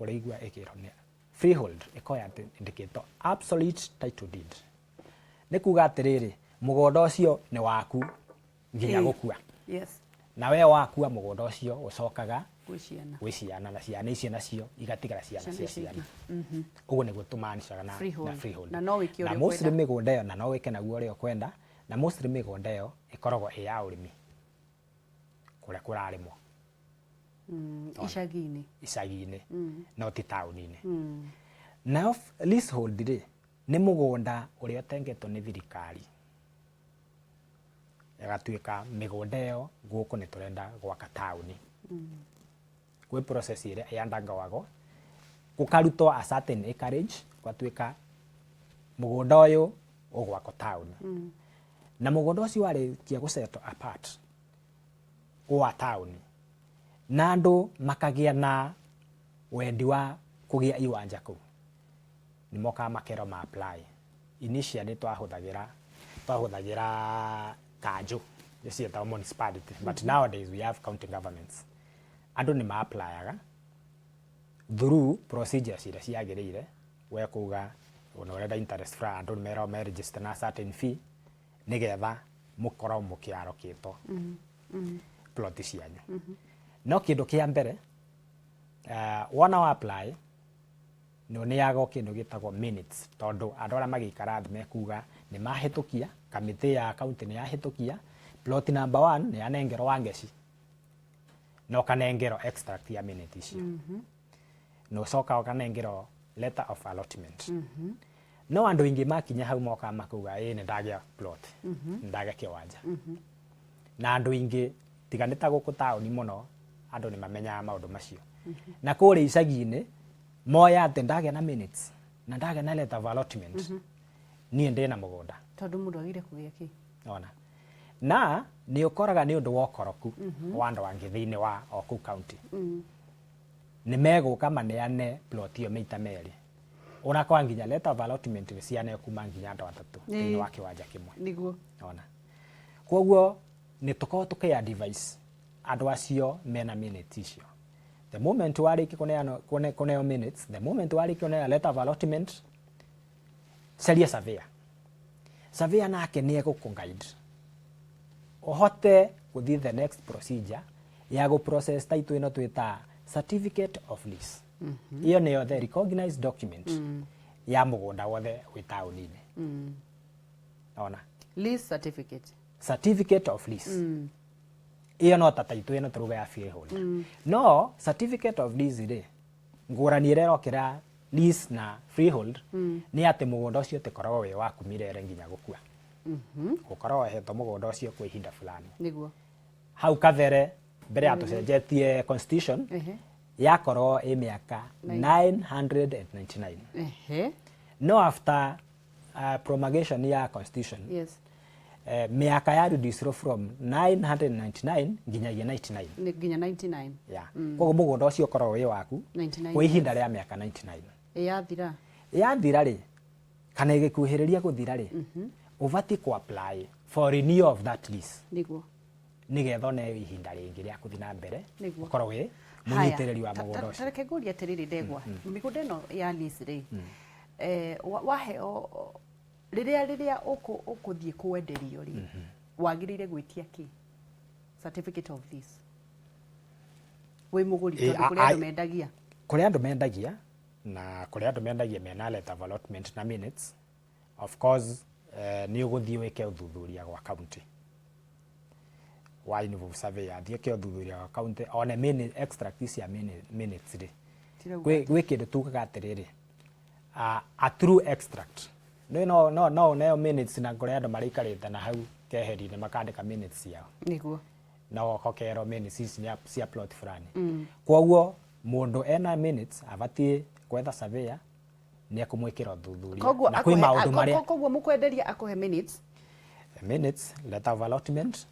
ũraigua ĩkĩrwo nĩ freehold, ĩkorwo yandĩkĩtwo absolute title deed, nĩ kuga atĩrĩrĩ, mũgũnda ũcio nĩ waku nginya gũkua. Na we wakua, mũgũnda ũcio ũcokaga gwĩ ciana. Gwĩ ciana, na ciana icio nacio igatigara ciana Ciana cia icio ciana. Ũguo nĩguo tũmanicaga na Freehold. Na freehold. Na no wĩke na ũrĩa mostly ũkwenda. Mĩgũnda ĩyo, na no wĩke naguo ũrĩa ũkwenda, na mostly mĩgũnda ĩyo ĩkoragwo ĩ ya ũrĩmi kũrĩa kũrarĩmwo. Icagi-inĩ. Icagi-inĩ, no ti taũni-inĩ. Nayo leasehold rĩ, nĩ mũgũnda ũrĩa ũtengetwo nĩ thirikari ĩgatuĩka mĩgũnda ĩyo gũkũ nĩ tũrenda gwaka taũni. Gwĩ process ĩrĩa yandangawagwo gũkarutwo a certain acreage, gũgatuĩka mũgũnda ũyũ Ũgwakwo taũni na mũgũnda ũcio warĩkia gũ set apart wa taũni na andũ makagĩa na wendi wa kũgĩa iwanja kũu, nĩ mokaga makerwo ma apply. Initially twahũthagĩra kanjũ ciĩtagwo municipality, but nowadays we have county governments. Andũ nĩ ma applyaga through procedures iria ciagĩrĩire, we kuga ona ũrenda interest fulani, andũ nĩ meragwo me register na certain fee nĩgetha mũkorwo mũkĩarokĩtwo plot cianyu. No kĩndũ kĩa mbere, wona wa apply nĩ ũneagwo kĩndũ gĩtagwo minutes, tondũ andũ arĩa magĩikara thĩ mekuga nĩ mahĩtũkia, kamĩtĩ ya county nĩ yahĩtũkia plot number one nĩ yanengerwo Wangeci, na ũkanengerwo extract ya minute icio, na ũcoka ũkanengerwo letter of allotment. No andũ aingĩ makinya hau mokaga makauga, "Ĩ, nĩ ndagĩa plot, nĩ ndagĩa kĩwanja." Na andũ aingĩ, tiga nĩ ta gũkũ taũni mũno, andũ nĩ mamenyaga maũndũ macio, na kũrĩa icagi-inĩ moya atĩ ndagĩa na minutes na ndagĩa na letter of allotment, niĩ ndĩna mũgũnda. Tondũ mũndũ agire kũgĩa kĩ? Ona na nĩ ũkoraga nĩ ũndũ wa ũkoroku wa andũ angĩ thĩinĩ wa o kũu county, nĩ megũka maneane plot ĩyo maita merĩ, ũrakora nginya letter of allotment nĩ cianeo kuma nginya andũ atatũ thĩinĩ wa kĩwanja kĩmwe. Ona koguo nĩ tũkorwo tũkĩ advise andũ acio mena minutes icio, the moment warĩkia kũneanwo kũneo minutes, the moment warĩkia kũneo letter of allotment, caria surveyor. Surveyor nake nĩ egũkũ guide ũhote gũthiĩ the next procedure ya gũ process title ĩno twĩta certificate of lease. Ĩyo nĩyo the recognized document ya mũgũnda wothe wĩ taũni-inĩ. Ona Lease certificate. Certificate of lease ĩyo no ta title ĩno tũruga ya freehold. No certificate of lease rĩ, ngũrani ĩrĩa ĩrokĩra lease na freehold nĩ atĩ mũgũnda ũcio ũtĩkoragwo wĩ waku mirere nginya gũkua, gũkoragwo hetwo mũgũnda ũcio kwa ihinda fulani. Hau kabere, mbere ya tũcenjetie constitution, yakorwo ĩ mĩaka 999. No after promulgation ya constitution, mĩaka ya reduce from 999 nginyagia 99. Nĩ nginya 99. Yeah. Koguo mũgũnda ũcio ũkoragwo wĩ waku 99 kwa ihinda rĩa mĩaka 99. Ĩ yathira? Yathira rĩ, kana ĩgĩkuhĩrĩria gũthira rĩ, ũbatiĩ ku apply for renewal of that lease nĩgetha one ihinda rĩngĩ rĩa gũthiĩ na mbere, ũkorwo wĩ mũnyitĩrĩri wa mũgũnda ũcio. Tareke ngũrie atĩrĩrĩ, Ndegwa, mĩgũnda ĩno ya lease rĩ, waheo rĩrĩa ũkũthiĩ kwenderio rĩ, wagĩrĩire gwĩtia kĩ? Certificate of lease wĩ mũgũri? Tondũ kũrĩ andũ mendagia. Kũrĩ andũ mendagia, na kũrĩ andũ mendagia mena letter of allotment na minutes. Of course, nĩ ũgũthiĩ wĩke ũthuthuria gwa county wa involve survey, athiĩ eke ũthuthuria gwa county, one minute extract cia minutes rĩ. Tirauga. Gwĩ kĩndũ tugaga atĩrĩrĩ, a true extract no no no no ũneo minutes na kũrĩ andũ marĩikarĩte na hau keheri-inĩ makandĩka minutes ciao, no goka ũkerwo minutes ici nĩ cia plot fulani. Koguo mũndũ ena minutes abatiĩ gwetha surveyor, nĩ ekũmwĩkĩra ũthuthuria Koguo na kwĩ maũndũ marĩa koguo mũkwenderia akũhe minutes. Minutes, letter of allotment,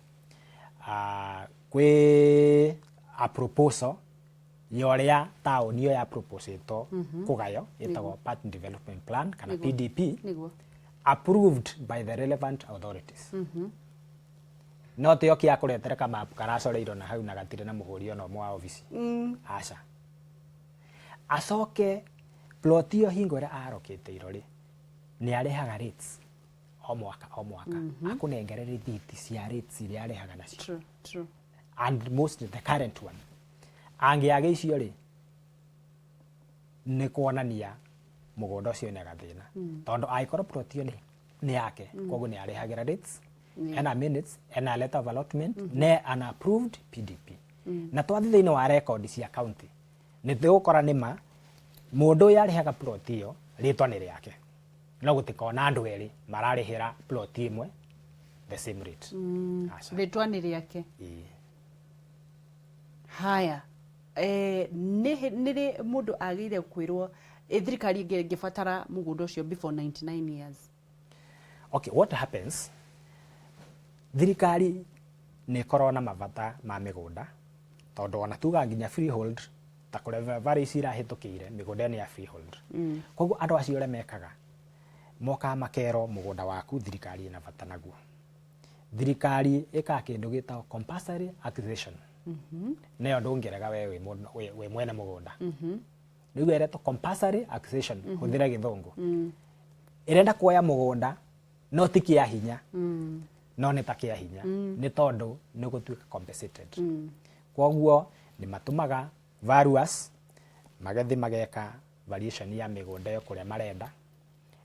kwĩ a proposal ya ũrĩa taũni ĩyo ya proposĩtwo kũgayo, ĩtagwo part development plan kana PDP, approved by the relevant authorities. No tĩo kĩa kũretere kamapu karacoreirwo na hau na gatirĩ na mũhũri ona ũmwe wa obici, aca. Acoke plot ĩyo hingo ĩrĩa arokĩte rĩ, nĩ arĩhaga rates o mwaka o mwaka, akũnengere rĩthiti cia rates iria arĩhaga nacio True, true. and mostly the current one. Angĩaga icio rĩ, nĩ kuonania mũgũnda ũcio nĩ gathĩna, tondũ angĩkorwo plot ĩyo nĩ yake, koguo nĩ arĩhagĩra rates, ena minutes, ena letter of allotment, ne an approved PDP, na twathiĩ thĩinĩ wa record cia county nĩ tũgũkora nĩma mũndũ ũyũ arĩhaga plot ĩyo, rĩtwa nĩ rĩake, no gũtikona andũ erĩ mararĩhĩra plot ĩmwe the same rate. Aca. Rĩtwa nĩ rĩake. Ĩĩ. Haya, nĩ rĩ mũndũ agĩrĩire kwĩrwo thirikari ĩngĩbatara mũgũnda ũcio before 99 years? Okay, what happens, thirikari nĩ ĩkoragwo na mabata ma mĩgũnda, tondũ ona tuga nginya freehold, ta kũrĩa valley ici irahĩtũkĩire, mĩgũnda ĩyo nĩ ya freehold. Koguo andũ acio ũrĩa mekaga, mokaga makerwo mũgũnda waku thirikari ĩna bata naguo. Thirikari ĩkaga kĩndũ gĩtagwo compulsory acquisition. Nĩyo ndũngĩrega we wĩ mwene mũgũnda. Rĩu ĩretwo compulsory acquisition, hũthĩra gĩthũngũ. Ĩrenda kuoya mũgũnda no ti kĩa hinya, no nĩ ta kĩa hinya, nĩ tondũ nĩ ũgũtuĩka compensated. Koguo nĩ matũmaga valuers magathiĩ mageka valuation ya mĩgũnda ĩyo kũrĩa marenda,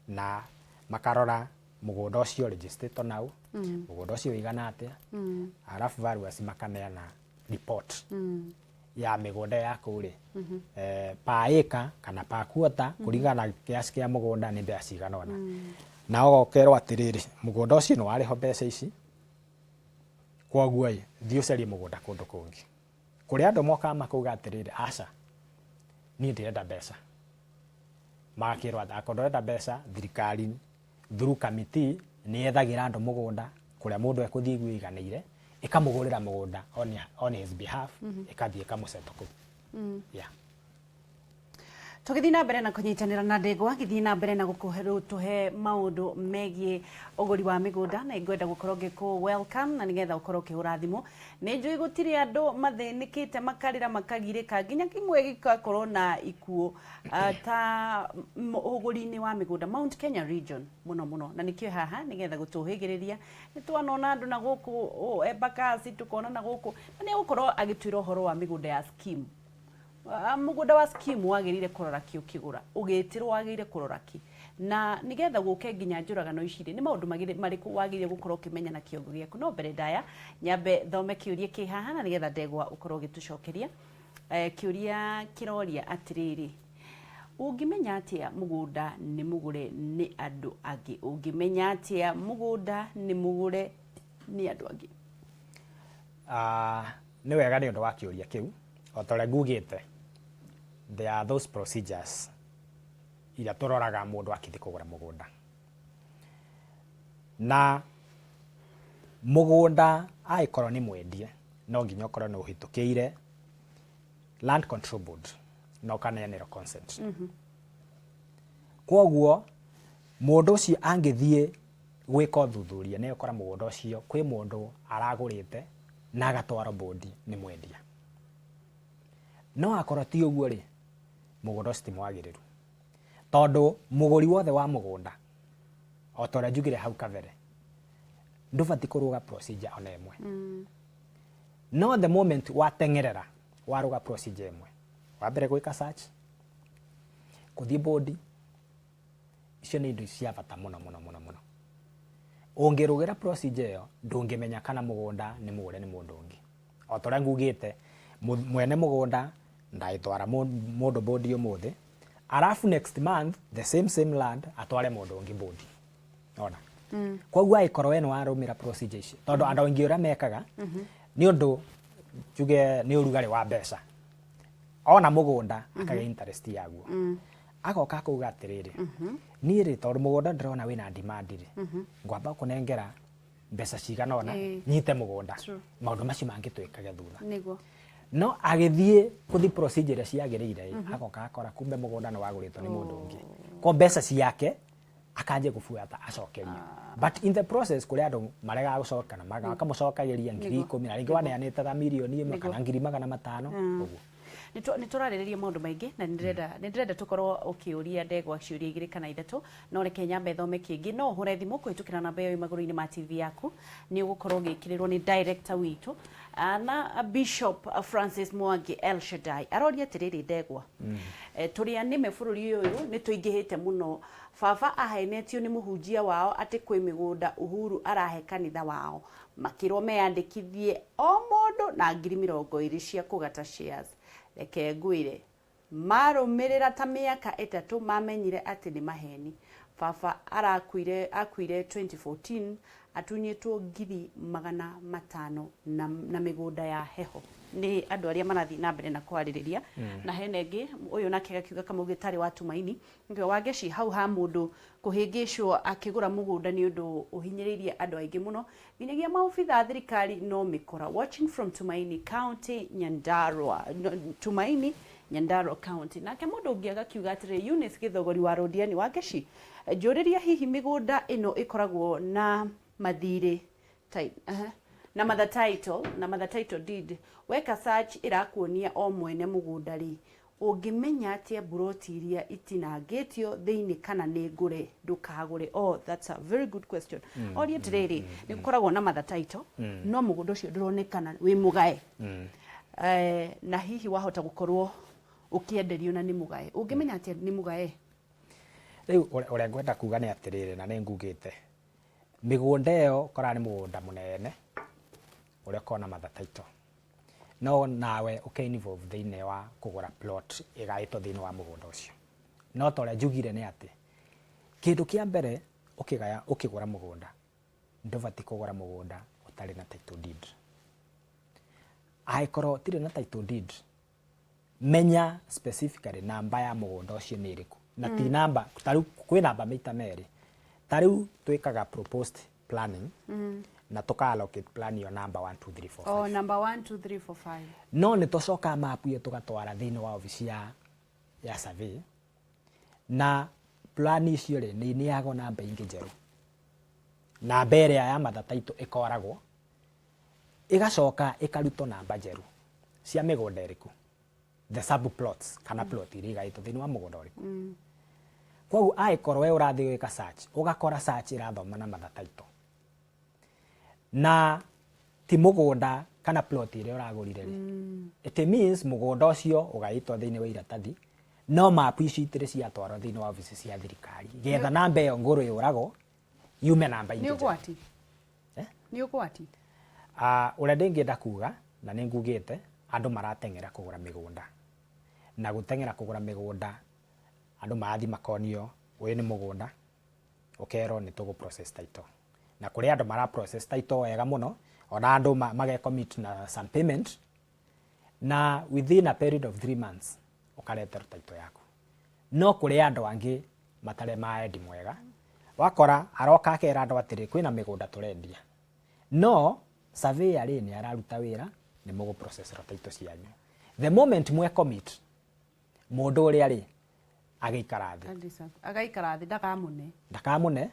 na makarora mũgũnda ũcio registered nau, mũgũnda ũcio ũigana atĩa, arabu valuers makaneana report ya mĩgũnda yaku rĩ, per acre kana per quarter, kũringana na kiasi kĩa mũgũnda, nĩ mbeca cigana ũna. Na ũgokerwo atĩrĩrĩ, mũgũnda ũcio nĩ warĩho mbeca ici, koguo ĩ thiĩ ũcarie mũgũnda kũndũ kũngĩ. Kũrĩa andũ mokaga makauga atĩrĩrĩ, aca, niĩ ndĩrenda mbeca. Magakĩrwo atĩ akorwo ndũrenda mbeca, thirikari through committee nĩ yethagĩra andũ mũgũnda kũrĩa mũndũ ekũthiĩ igue iganĩire, ĩkamũgũrĩra mũgũnda on his behalf, ĩkathiĩ ĩkamũsettle kũu. Yeah. Tũgĩthiĩ na mbere na kũnyitanĩra na Ndegwa, gĩthiĩ na mbere na gũtũhe maũndũ megiĩ ũgũri wa mĩgũnda, na ingwenda gũkorwo ngĩkũ welcome na nĩgetha ũkorwo ũkĩhũra thimũ. Nĩ njũĩ gũtirĩ andũ mathĩnĩkĩte, makarĩra, makagirĩka, nginya kĩmwe gĩgakorwo na ikuũ, ta ũgũri-inĩ wa mĩgũnda Mount Kenya region mũno mũno, na nĩkĩo haha nĩgetha gũtũhĩgĩrĩria. Nĩ twanona andũ na gũkũ Embakasi, tũkona na gũkũ, na nĩ egũkorwo agĩtwĩra ũhoro wa mĩgũnda ya scheme. Mũgũnda wa scheme wagĩrĩire kũrora kĩ ũkĩgũra, ũgĩtĩrwo wagĩrĩire kũrora kĩ, na nĩgetha gũke nginya njũragano ici rĩ, nĩ maũndũ marĩkũ wagĩrĩire gũkorwo ũkĩmenya na kĩongo gĩaku. No mbere ndaya nyambe thome kĩũria kĩ haha na nĩgetha Ndegwa ũkorwo ũgĩtũcokeria. Kĩũria kĩroria atĩrĩrĩ, ũngĩmenya atĩa mũgũnda nĩ mũgũre nĩ andũ angĩ? Ũngĩmenya atĩa mũgũnda nĩ mũgũre nĩ andũ angĩ? Nĩ wega nĩ ũndũ wa kĩũria kĩu. O ta ũrĩa ngugĩte, there are those procedures iria tũroraga mũndũ akĩthiĩ kũgũra mũgũnda. Na mũgũnda angĩkorwo nĩ mwendie, no nginya ũkorwo nĩ ũhĩtũkĩire Land Control Board na ũkaneanĩrwo consent. Koguo mũndũ ũcio angĩthiĩ gwĩka ũthuthuria, nĩ egũkora mũgũnda ũcio kwĩ mũndũ aragũrĩte na agatwarwo bũndi nĩ mwendia. No akorwo ti ũguo rĩ, mũgũnda ũcio ti mwagĩrĩru, tondũ mũgũri wothe wa mũgũnda, o ta ũrĩa njugire hau kabere, ndũbatiĩ kũrũga procedure ona ĩmwe. No the moment wateng'erera warũga procedure ĩmwe, wa mbere gwĩka search, kũthiĩ bũndi, icio nĩ indo cia bata mũno mũno mũno mũno. Ũngĩrũgĩra procedure ĩyo, ndũngĩmenya kana mũgũnda nĩ mũgũre nĩ mũndũ ũngĩ. O ta ũrĩa ngugĩte, mwene mũgũnda ndagĩtwara mũndũ bũndi ũmũthĩ, arabu next month the same same land atware mũndũ ũngĩ bũndi. Ona koguo angĩkorwo we nĩ warũmĩra procedure icio, tondũ andũ aingĩ ũrĩa mekaga, nĩ ũndũ njuge nĩ ũrugarĩ wa mbeca, ona mũgũnda akagĩa interest yaguo, agoka akauga atĩrĩrĩ, niĩ rĩ, tondũ mũgũnda ndĩrona wĩna demand rĩ, ngwamba kũnengera mbeca cigana ũna nyite mũgũnda. Maũndũ macio mangĩ twĩkage thutha. No agĩthiĩ kũthi procedure iria ciagĩrĩire ĩ, agoka akora kumbe mũgũnda nĩ wagũrĩtwo nĩ mũndũ ũngĩ, ko mbeca ciake akanjia gũbuata acokerio. But in the process kũrĩ andũ maregaga gũcoka na makamũcokagĩria 10,000, na rĩngĩ waneanĩte ta mirioni 1 kana 500,000 ũguo. Nĩ tũrarĩrĩria maũndũ maingĩ na nĩ ndĩrenda tũkorwo ũkĩũria Ndegwa ciũria igĩrĩ kana ithatũ, no reke nyambe thome kĩngĩ. No ũhũre thimũ kũhĩtũkĩra namba ĩyo ĩ magũrũ-inĩ ma TV yaku, nĩ ũgũkorwo ũgĩkĩrĩrwo nĩ director witũ. Na Bishop Francis Mwangi El Shaddai aroria atĩrĩrĩ, Ndegwa, tũrĩ anĩme bũrũri ũyũ nĩ tũingĩhĩte mũno. Baba ahenetio nĩ mũhunjia wao atĩ kwĩ mĩgũnda Uhuru arahe kanitha wao, makĩrwo meyandĩkithie o mũndũ na 20,000 cia kũgata shares. Reke ngwĩre, marũmĩrĩra ta mĩaka 3 mamenyire atĩ nĩ maheni. Baba arakuire, akuire 2014. Atunyĩtwo 500,000 na mĩgũnda ya heho. Nĩ andũ arĩa marathiĩ na mbere na kwarĩrĩria. Na hena ĩngĩ, ũyũ nake agakiuga, Kamau Gĩtarĩ wa Tumaini, Wangeci, hau ha mũndũ kũhĩngĩcwo akĩgũra mũgũnda nĩ ũndũ ũhinyĩrĩirie andũ aingĩ mũno, nginyagia maobitha a thirikari no mĩkora. Watching from Tumaini County, Nyandarua. No, Tumaini, Nyandarua County. Nake mũndũ ũngĩ agakiuga atĩrĩrĩ, Eunice Gĩthogori wa Rũndiani, Wangeci, njũrĩria hihi mĩgũnda ĩno ĩkoragwo na mathirĩ na mother title, na mother title deed. Weka search ĩrakuonia o mwene mũgũnda rĩ, ũngĩmenya atĩa mburoti iria itinangĩtio thĩinĩ kana nĩ ngũre? Ndũkagũre. Oh, that's a very good question. Orie atĩrĩrĩ, nĩ gũkoragwo na mother title, no mũgũnda ũcio ndũronekana wĩ mũgae. Na hihi wahota gũkorwo ũkĩenderio na nĩ mũgae, ũngĩmenya atĩa nĩ mũgae? Rĩu ũrĩa ngwenda kuga nĩ atĩrĩrĩ, na nĩ ngugĩte, mĩgũnda ĩyo ũkoraga nĩ mũgũnda mũnene ũrĩa ũkoragwo na mother title, no nawe ũke involve thĩinĩ wa kũgũra plot ĩgaĩtwo thĩinĩ wa mũgũnda ũcio. No ta ũrĩa njugire nĩ atĩ kĩndũ kĩa mbere, ũkĩgaya, ũkĩgũra mũgũnda, ndũbatiĩ kũgũra mũgũnda ũtarĩ na title deed. Angĩkorwo ũtirĩ na title deed, menya specifically namba ya mũgũnda ũcio nĩ ĩrĩkũ, na ti namba ta rĩu kwĩ namba maita merĩ. Ta rĩu twĩkaga proposed planning na tũka allocate plan ĩyo namba 1 2 3 4 5. Oh, number 1 2 3 4 5. No nĩ tũcokaga mapu ĩyo tũgatwara thĩinĩ wa obici ya survey, na plan icio rĩ, nĩ ineagwo namba ingĩ njerũ. Namba ĩrĩa ya mother title ĩkoragwo ĩgacoka ĩkarutwo namba njerũ cia mĩgũnda ĩrĩkũ, the sub plots kana plot iria igaĩtwo thĩinĩ wa mũgũnda ũrĩkũ. Koguo angĩkorwo we ũrathiĩ gwĩka search, ũgakora search ĩrathoma na mother title na ti mũgũnda kana plot ĩrĩa ũragũrire rĩ, it means mũgũnda ũcio ũgaĩtwo thĩinĩ wa iratathi, no mapu icio itirĩ ciatwarwo thĩinĩ wa obici cia thirikari getha namba ĩyo ngũrũ yũragwo yume namba Nĩ ingĩ njerũ. ũgwati. Eh? Nĩ ũgwati. Ah, ũrĩa ndĩngĩenda kuga, na nĩ ngugĩte, andũ marateng'era kũgũra mĩgũnda, na gũteng'era kũgũra mĩgũnda, andũ marathiĩ makonio ũyũ nĩ mũgũnda, ũkerwo nĩ tũgũ process title, na kũrĩ andũ mara process title wega mũno, ona andũ mage commit na some payment, na within a period of 3 months ũkareterwo title yaku. No kũrĩ andũ angĩ matarĩ maendi mwega, wakora aroka akera andũ atĩrĩ, kwĩna mĩgũnda tũrendia, no surveyor rĩ, nĩ araruta wĩra, nĩ mũgũ process title cianyu. The moment mwe commit, mũndũ ũrĩa rĩ, agĩikara thĩ. Agaikara thĩ, ndakamũne. Ndakamũne,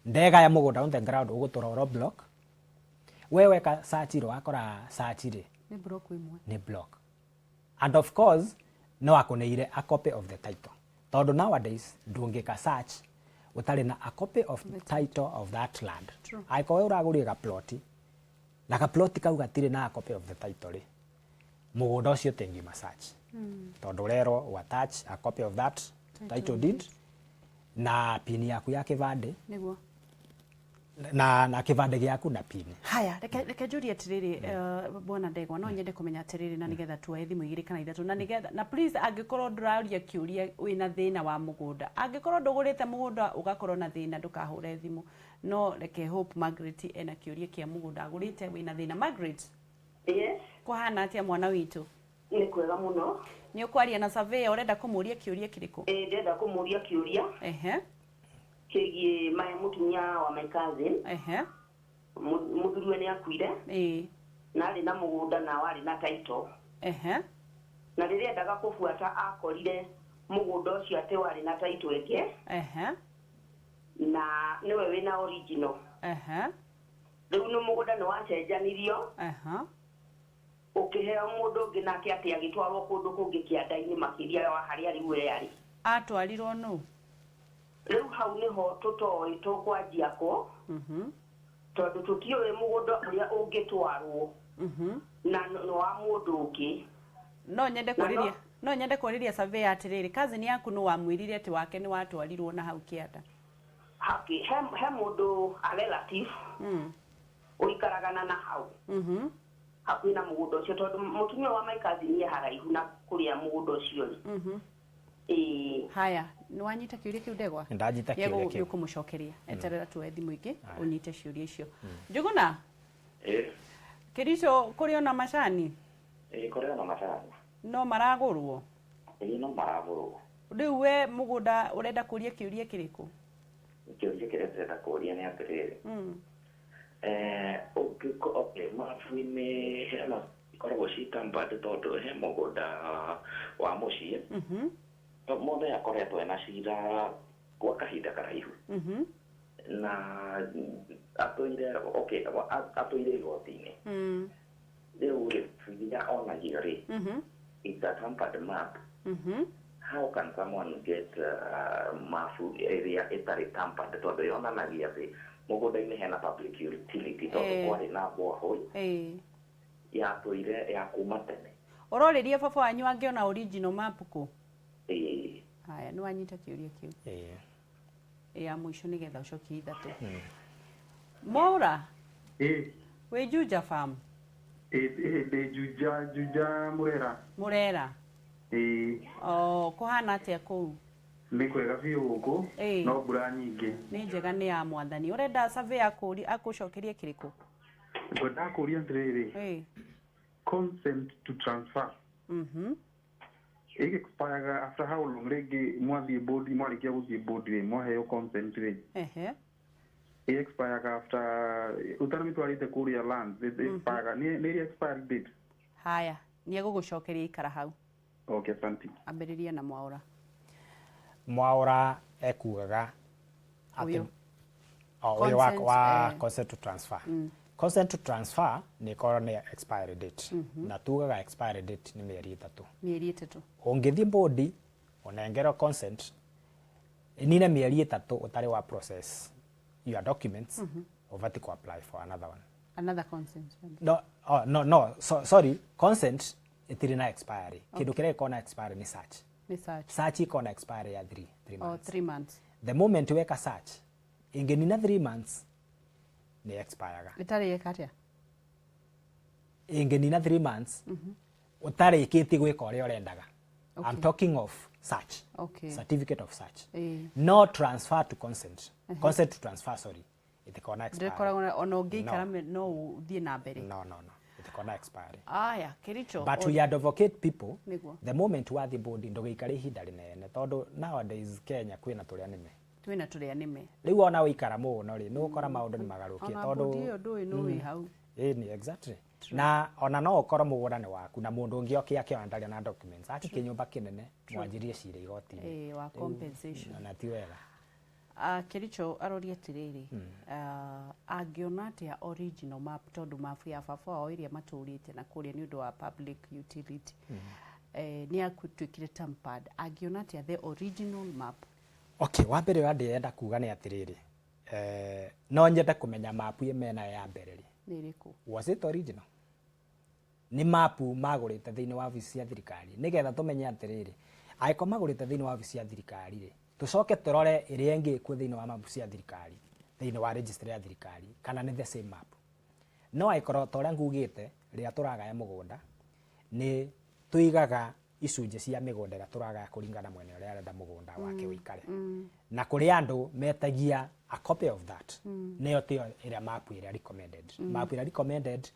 ndegaya mũgũnda on the ground, ũgũtũra oro block. We weka search rĩ, wakora search rĩ, Nĩ block ĩmwe. Nĩ block, and of course no akũneire a copy of the title, tondũ nowadays ndũngĩka search ũtarĩ na a copy of the title of that land. Angĩkorwo we ũragũrire gaploti na gaploti kau gatirĩ na a copy of the title rĩ, mũgũnda ũcio ũtĩngiuma search, tondũ ũrerwo ũ attach a copy of that title deed na pin yaku ya kĩbandĩ. Na kĩbandĩ gĩaku na pin. Haya, reke njũrie atĩrĩrĩ, bwana Ndegwa, no nyende kũmenya atĩrĩrĩ, na nĩgetha tuoe thimũ igĩrĩ kana ithatũ, na nĩgetha na please, angĩkorwo ndũraria kĩũria wĩna thĩna wa mũgũnda, angĩkorwo ndũgũrĩte mũgũnda ũgakorwo na thĩna, ndũkahũre thimũ. No reke Hope Margaret ena kĩũria kĩa mũgũnda agũrĩte wĩna thĩna. Margaret? Yes. Kũhana atĩa, mwana witũ? Nĩ kwega mũno. Nĩ ũkwaria na surveyor, ũrenda kũmũria kĩũria kĩrĩkũ? Ĩ, ndĩrenda kũmũria kĩũria kĩgiĩ maya mũtumia wa my cousin. Mũthuriwe nĩ akuire na arĩ na mũgũnda na warĩ na title, na rĩrĩa endaga kũbuata akorire mũgũnda ũcio atĩ warĩ na title ĩngĩ na nĩwe wĩna original. Rĩu nĩ mũgũnda nĩ wacenjanirio, ũkĩheo mũndũ ũngĩ, nake atĩ agĩtwarwo kũndũ kũngĩ kĩanda-inĩ makĩria wa harĩa rĩu we arĩ. Atwarirwo nũ? Rĩu hau nĩho tũtoĩ tũkwanjia kũ, tondũ tũtiũĩ mũgũnda ũrĩa ũngĩtwarwo na nĩ wa mũndũ ũngĩ. No nyende Na kũrĩria, no nyende kũrĩria surveyor atĩrĩrĩ, cousin yaku nĩ wamwĩrire atĩ wake nĩ watwarirwo na hau kĩanda? Haki, he mũndũ a relative ũikaraga na hau hakuhĩ na mũgũnda ũcio, tondũ mũtumia wa my cousin e haraihu na kũrĩa mũgũnda ũcio ũrĩ. Ĩĩ. Haya, nĩ wanyita kĩũria kĩu, Ndegwa? Ndanyita kĩũria kĩu. Nĩ ũkũmũcokeria. Eterera tuoe thimũ ingĩ ũnyite ciũria icio. Njũgũna. Ĩĩ. Kericho kũrĩ ona macani? Ĩĩ, kũrĩ ona macani. No maragũrwo? Ĩĩ, no maragũrwo. Rĩu we mũgũnda ũrenda kũria kĩũria kĩrĩkũ? Kĩũria kĩrĩa ndĩrenda kũria nĩ atĩrĩrĩ, ũngĩko okay, mabu-inĩ hena ikoragwo ci tampered, tondũ he mũgũnda wa mũciĩ mothe akoretwo ena cira gwa kahinda karaihu na atũire, okay, atũire igoti-inĩ. Rĩu rĩ, iria onagio rĩ, it's a tampered map. How can someone get mabu ĩrĩa ĩtarĩ tampered, tondũ yonanagia atĩ mũgũnda-inĩ hena public utility, tondũ kwarĩ na borehole yatũire ya kuma tene? Ũrorĩria baba wanyu angĩona original map kũ? Ĩĩ. Haya, nĩ wanyita kĩũria kĩu? Ĩĩ. Ya mũico nĩgetha ũcokie ithatũ. Mwaũra. Ĩĩ. Wĩ Juja Farm? Ĩĩ, ndĩ Juja, Juja Mũrera. Mũrera? Ĩĩ. O, kũhana atĩa kũu? Nĩ kwega biũ gũkũ. No mbura nyingĩ. Nĩ njega, nĩ ya Mwathani. Ũrenda survey akũri akũcokerie kĩrĩkũ? Ngwendaga kũria atĩrĩrĩ, consent to transfer ĩgĩexpireaga after how long? Rĩngĩ mwathiĩ board, mwarĩkia gũthiĩ board rĩ, mwaheo consent rĩ, ĩexpireaga after ũtanamĩtwarĩte kũrĩa land, ĩexpireaga nĩ ĩrĩ expiry date? Haya, nĩ egũgũcokeria, ikara hau. Okay, asante. Ambĩrĩria na Mwaũra. Mwaũra ekugaga atĩ Ũyũ. O, ũyũ wa, Consent, wa consent to transfer. Consent to transfer nĩ ĩkorwo nĩ expiry date, na tugaga expiry date nĩ mĩeri 3. Mĩeri 3. Ũngĩthiĩ board ũnengerwo consent, ĩnine mĩeri 3 ũtarĩ wa process your documents, ũbatiĩ ku apply for another one. Another consent. No, oh, no, so, sorry, consent ĩtirĩ na expiry. Kĩndũ kĩrĩa gĩkoragwo na expiry nĩ search. Nĩ search. Search ĩkoragwo na expiry ya 3 months. 3 months. The moment weka search, ĩngĩnina 3 months nĩ expireaga. Ĩtarĩ eka atĩa? Ĩngĩnina 3 months ũtarĩkĩtie gwĩka ũrĩa ũrendaga. I'm talking of search, certificate of search. No transfer to consent, consent to transfer, sorry, ĩtikoragwo na expiry. Ndĩkoragwo ona ũngĩikara No. no ũthiĩ na mbere. No, ĩtikoragwo na expiry. Aya, Kericho. But we advocate people, the moment wathiĩ board, ndũgĩikare ihinda rĩnene, tondũ nowadays Kenya kwĩna tũrĩa nĩme. Twĩna tũrĩa nĩme. Rĩu ona wĩikara mũno rĩ, nĩ ũgũkora maũndũ nĩ magarũkie. Ona tondũ board ĩyo ndũĩ nũ wĩ hau. Ĩni, exactly, na ona no ũkorwo mũgũnda nĩ waku na mũndũ ũngĩ oke akĩona ndarĩ na documents, ake kĩnyũmba kĩnene, mwanjirie cira igoti-inĩ. Ĩĩ, wa compensation. Na ti wega. Kericho aroria atĩrĩrĩ, angĩona atĩa original map, tondũ map ya baba wao ĩrĩa matũrĩte na kũrĩa nĩ ũndũ wa public utility nĩ atuĩkire tampered, angĩona atĩa the original map? Okay, wa mbere ũrĩa ndĩrenda kuga nĩ atĩrĩrĩ, no nyende kũmenya mapu ĩ menayo ya mbere rĩ, Nĩ ĩrĩkũ? Was it original? Nĩ mapu magũrĩte thĩinĩ wa obici cia thirikari, nĩgetha tũmenye atĩrĩrĩ, angĩkorwo magũrĩte thĩinĩ wa obici cia thirikari rĩ, tũcoke tũrore ĩrĩa ĩngĩ ĩkuo thĩinĩ wa mapu cia thirikari, thĩinĩ wa registry ya thirikari, kana nĩ the same map. No angĩkorwo ta ũrĩa ngugĩte, rĩrĩa tũragaya mũgũnda nĩ tũigaga icunjĩ cia mĩgũnda ĩrĩa tũragaya kũringana na mwene ũrĩa arenda mũgũnda wake ũikare, na kũrĩ andũ metagia a copy of that. Nĩyo tiyo ĩrĩa map ĩrĩa recommended. Map ĩrĩa recommended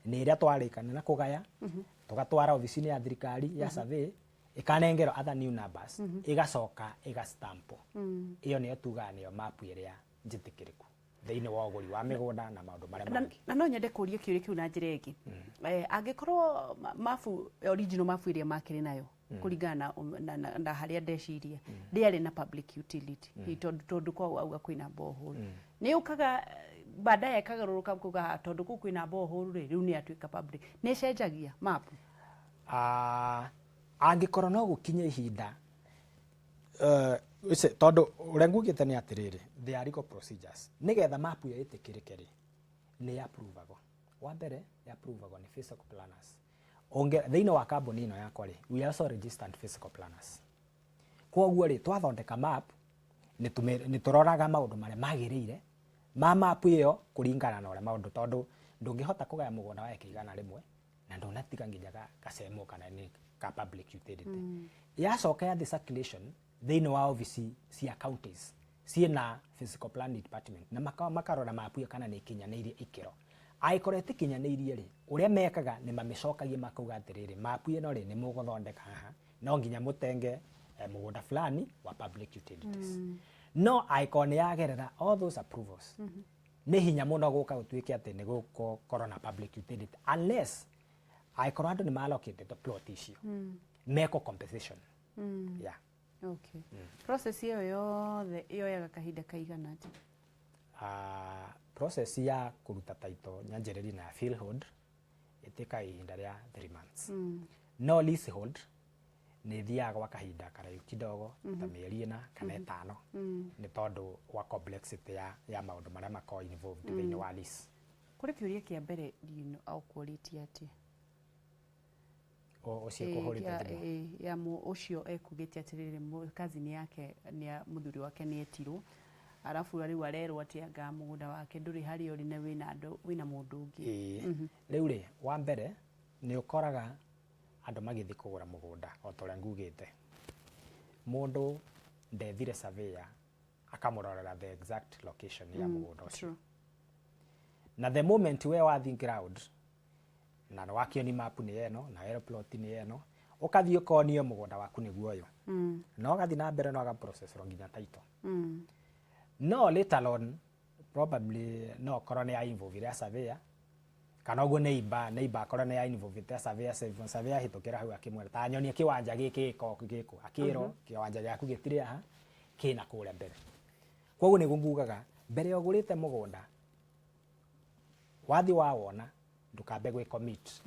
nĩ ĩrĩa twarĩkana na kũgaya, tũgatwara obici-inĩ ya thirikari ya survey, ĩkanengerwo other new numbers, ĩgacoka ĩgastampo. Ĩyo nĩyo tugaga nĩyo map ĩrĩa njĩtĩkĩrĩku thĩinĩ wa ũgũri wa mĩgũnda na maũndũ marĩa na, mangĩ. Na no nyende kũria kĩũria kĩu na njĩra ĩngĩ. Angĩkorwo mabu, original mabu ĩrĩa makĩrĩ nayo kũringana na harĩa ndeciria ndĩarĩ na public utility, tondũ kwa auga kwĩna borehole, nĩ yũkaga baadaye ĩkagarũrũka kuga, "Ah, tondũ kũu kwĩna borehole rĩ, rĩu nĩ yatuĩka public"? Nĩ ĩcenjagia mapu? Ah, angĩkorwo no gũkinye ihinda tondũ ũrĩa ngugĩte nĩ atĩrĩrĩ, there are legal procedures nĩgetha mapu ĩyo ĩtĩkĩrĩke rĩ, nĩ approvagwo. Wa mbere ĩ approvagwo nĩ physical planners. Ũngĩ thĩinĩ wa kambuni ĩno yakwa rĩ, we are also registered physical planners. Koguo rĩ, twathondeka map nĩ tũroraga maũndũ marĩa magĩrĩire ma map ĩyo kũringana na ũrĩa maũndũ, tondũ ndũngĩhota kũgaya mũgũnda wa eka 100 na ndũnatiga nginya gacemo kana nĩ Ka public utility yacoka yathi circulation thĩinĩ wa ofici cia counties ciĩna physical plan department na makarora mapu ĩyo kana nĩ ĩkinyanĩirie ikĩro. Angĩkorwo ĩtikinyanĩirie rĩ, ũrĩa mekaga nĩ mamĩcokagia, makauga atĩrĩrĩ, mapu ĩno rĩ, nĩ mũgũthondeka haha, no nginya mũtenge mũgũnda fulani wa public utilities. No angĩkorwo nĩ yagerera all those approvals, nĩ hinya mũno gũka gũtuĩke atĩ nĩ gũkorwo na public utility, unless angĩkorwo andũ nĩ malocatĩtwo plot icio mekwo compensation, yeah. Okay. Process ĩyo yothe yoyaga kahinda kaigana atĩa? Process ya kũruta title nyanjĩrĩrie na ya freehold ĩtĩkaga ihinda rĩa 3 months, no leasehold nĩ ĩthiaga gwa kahinda karaihu kidogo, ta mĩeri 4 kana 5, nĩ tondũ wa complexity ya maũndũ marĩa makoragwo involved thĩinĩ wa lease. Kũrĩ kĩũria kĩa mbere aũkũrĩtie atĩa? Ũcio kũhũrĩte thimũ. Ya ũcio ekugĩte atĩrĩrĩ, cousin yake nĩ mũthuri wake nĩ etirwo, arabu rĩu arerwo atĩ anga mũgũnda wake ndũrĩ harĩa ũrĩ na wĩna andũ, wĩna mũndũ ũngĩ. Ĩĩ, rĩu rĩ, wa mbere nĩ ũkoraga andũ magĩthiĩ kũgũra mũgũnda, o ta ũrĩa ngugĩte, mũndũ ndethire surveyor akamũrorera the exact location ya mũgũnda ũcio. Na the moment we wathiĩ ground na nĩ wakĩoni map nĩ ĩno na werwo plot nĩ ĩno, ũkathiĩ ũkonio mũgũnda waku nĩguo ũyũ, na ũgathiĩ na mbere na ũgaprocessrwo nginya title. No later on probably no okorwo nĩ ya involve ya surveyor, kana ũguo neighbor akorwo nĩ ya involve ya surveyor, surveyor ahĩtũkĩra hau akĩmwĩra, "Ta nyonia kĩwanja gĩkĩ gĩkoragwo gĩkũ," akĩrwo, "Kĩwanja gĩaku gĩtirĩ haha, kĩna kũrĩa mbere." Koguo nĩguo ngugaga, mbere ya ũgũrĩte mũgũnda, wathiĩ wawona, ndũkambe gwĩ commit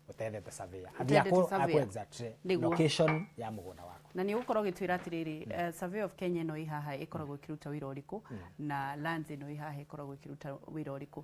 ũtethete surveyor athiĩ Ũtethete aku surveyor. Exact location ya mũgũnda waku. Na nĩ ũgũkorwo ũgĩtwĩra atĩrĩrĩ, Survey of Kenya ĩno ĩ haha ĩkoragwo ĩkĩruta wĩra ũrĩkũ, na lands ĩno ĩ haha ĩkoragwo ĩkĩruta wĩra ũrĩkũ?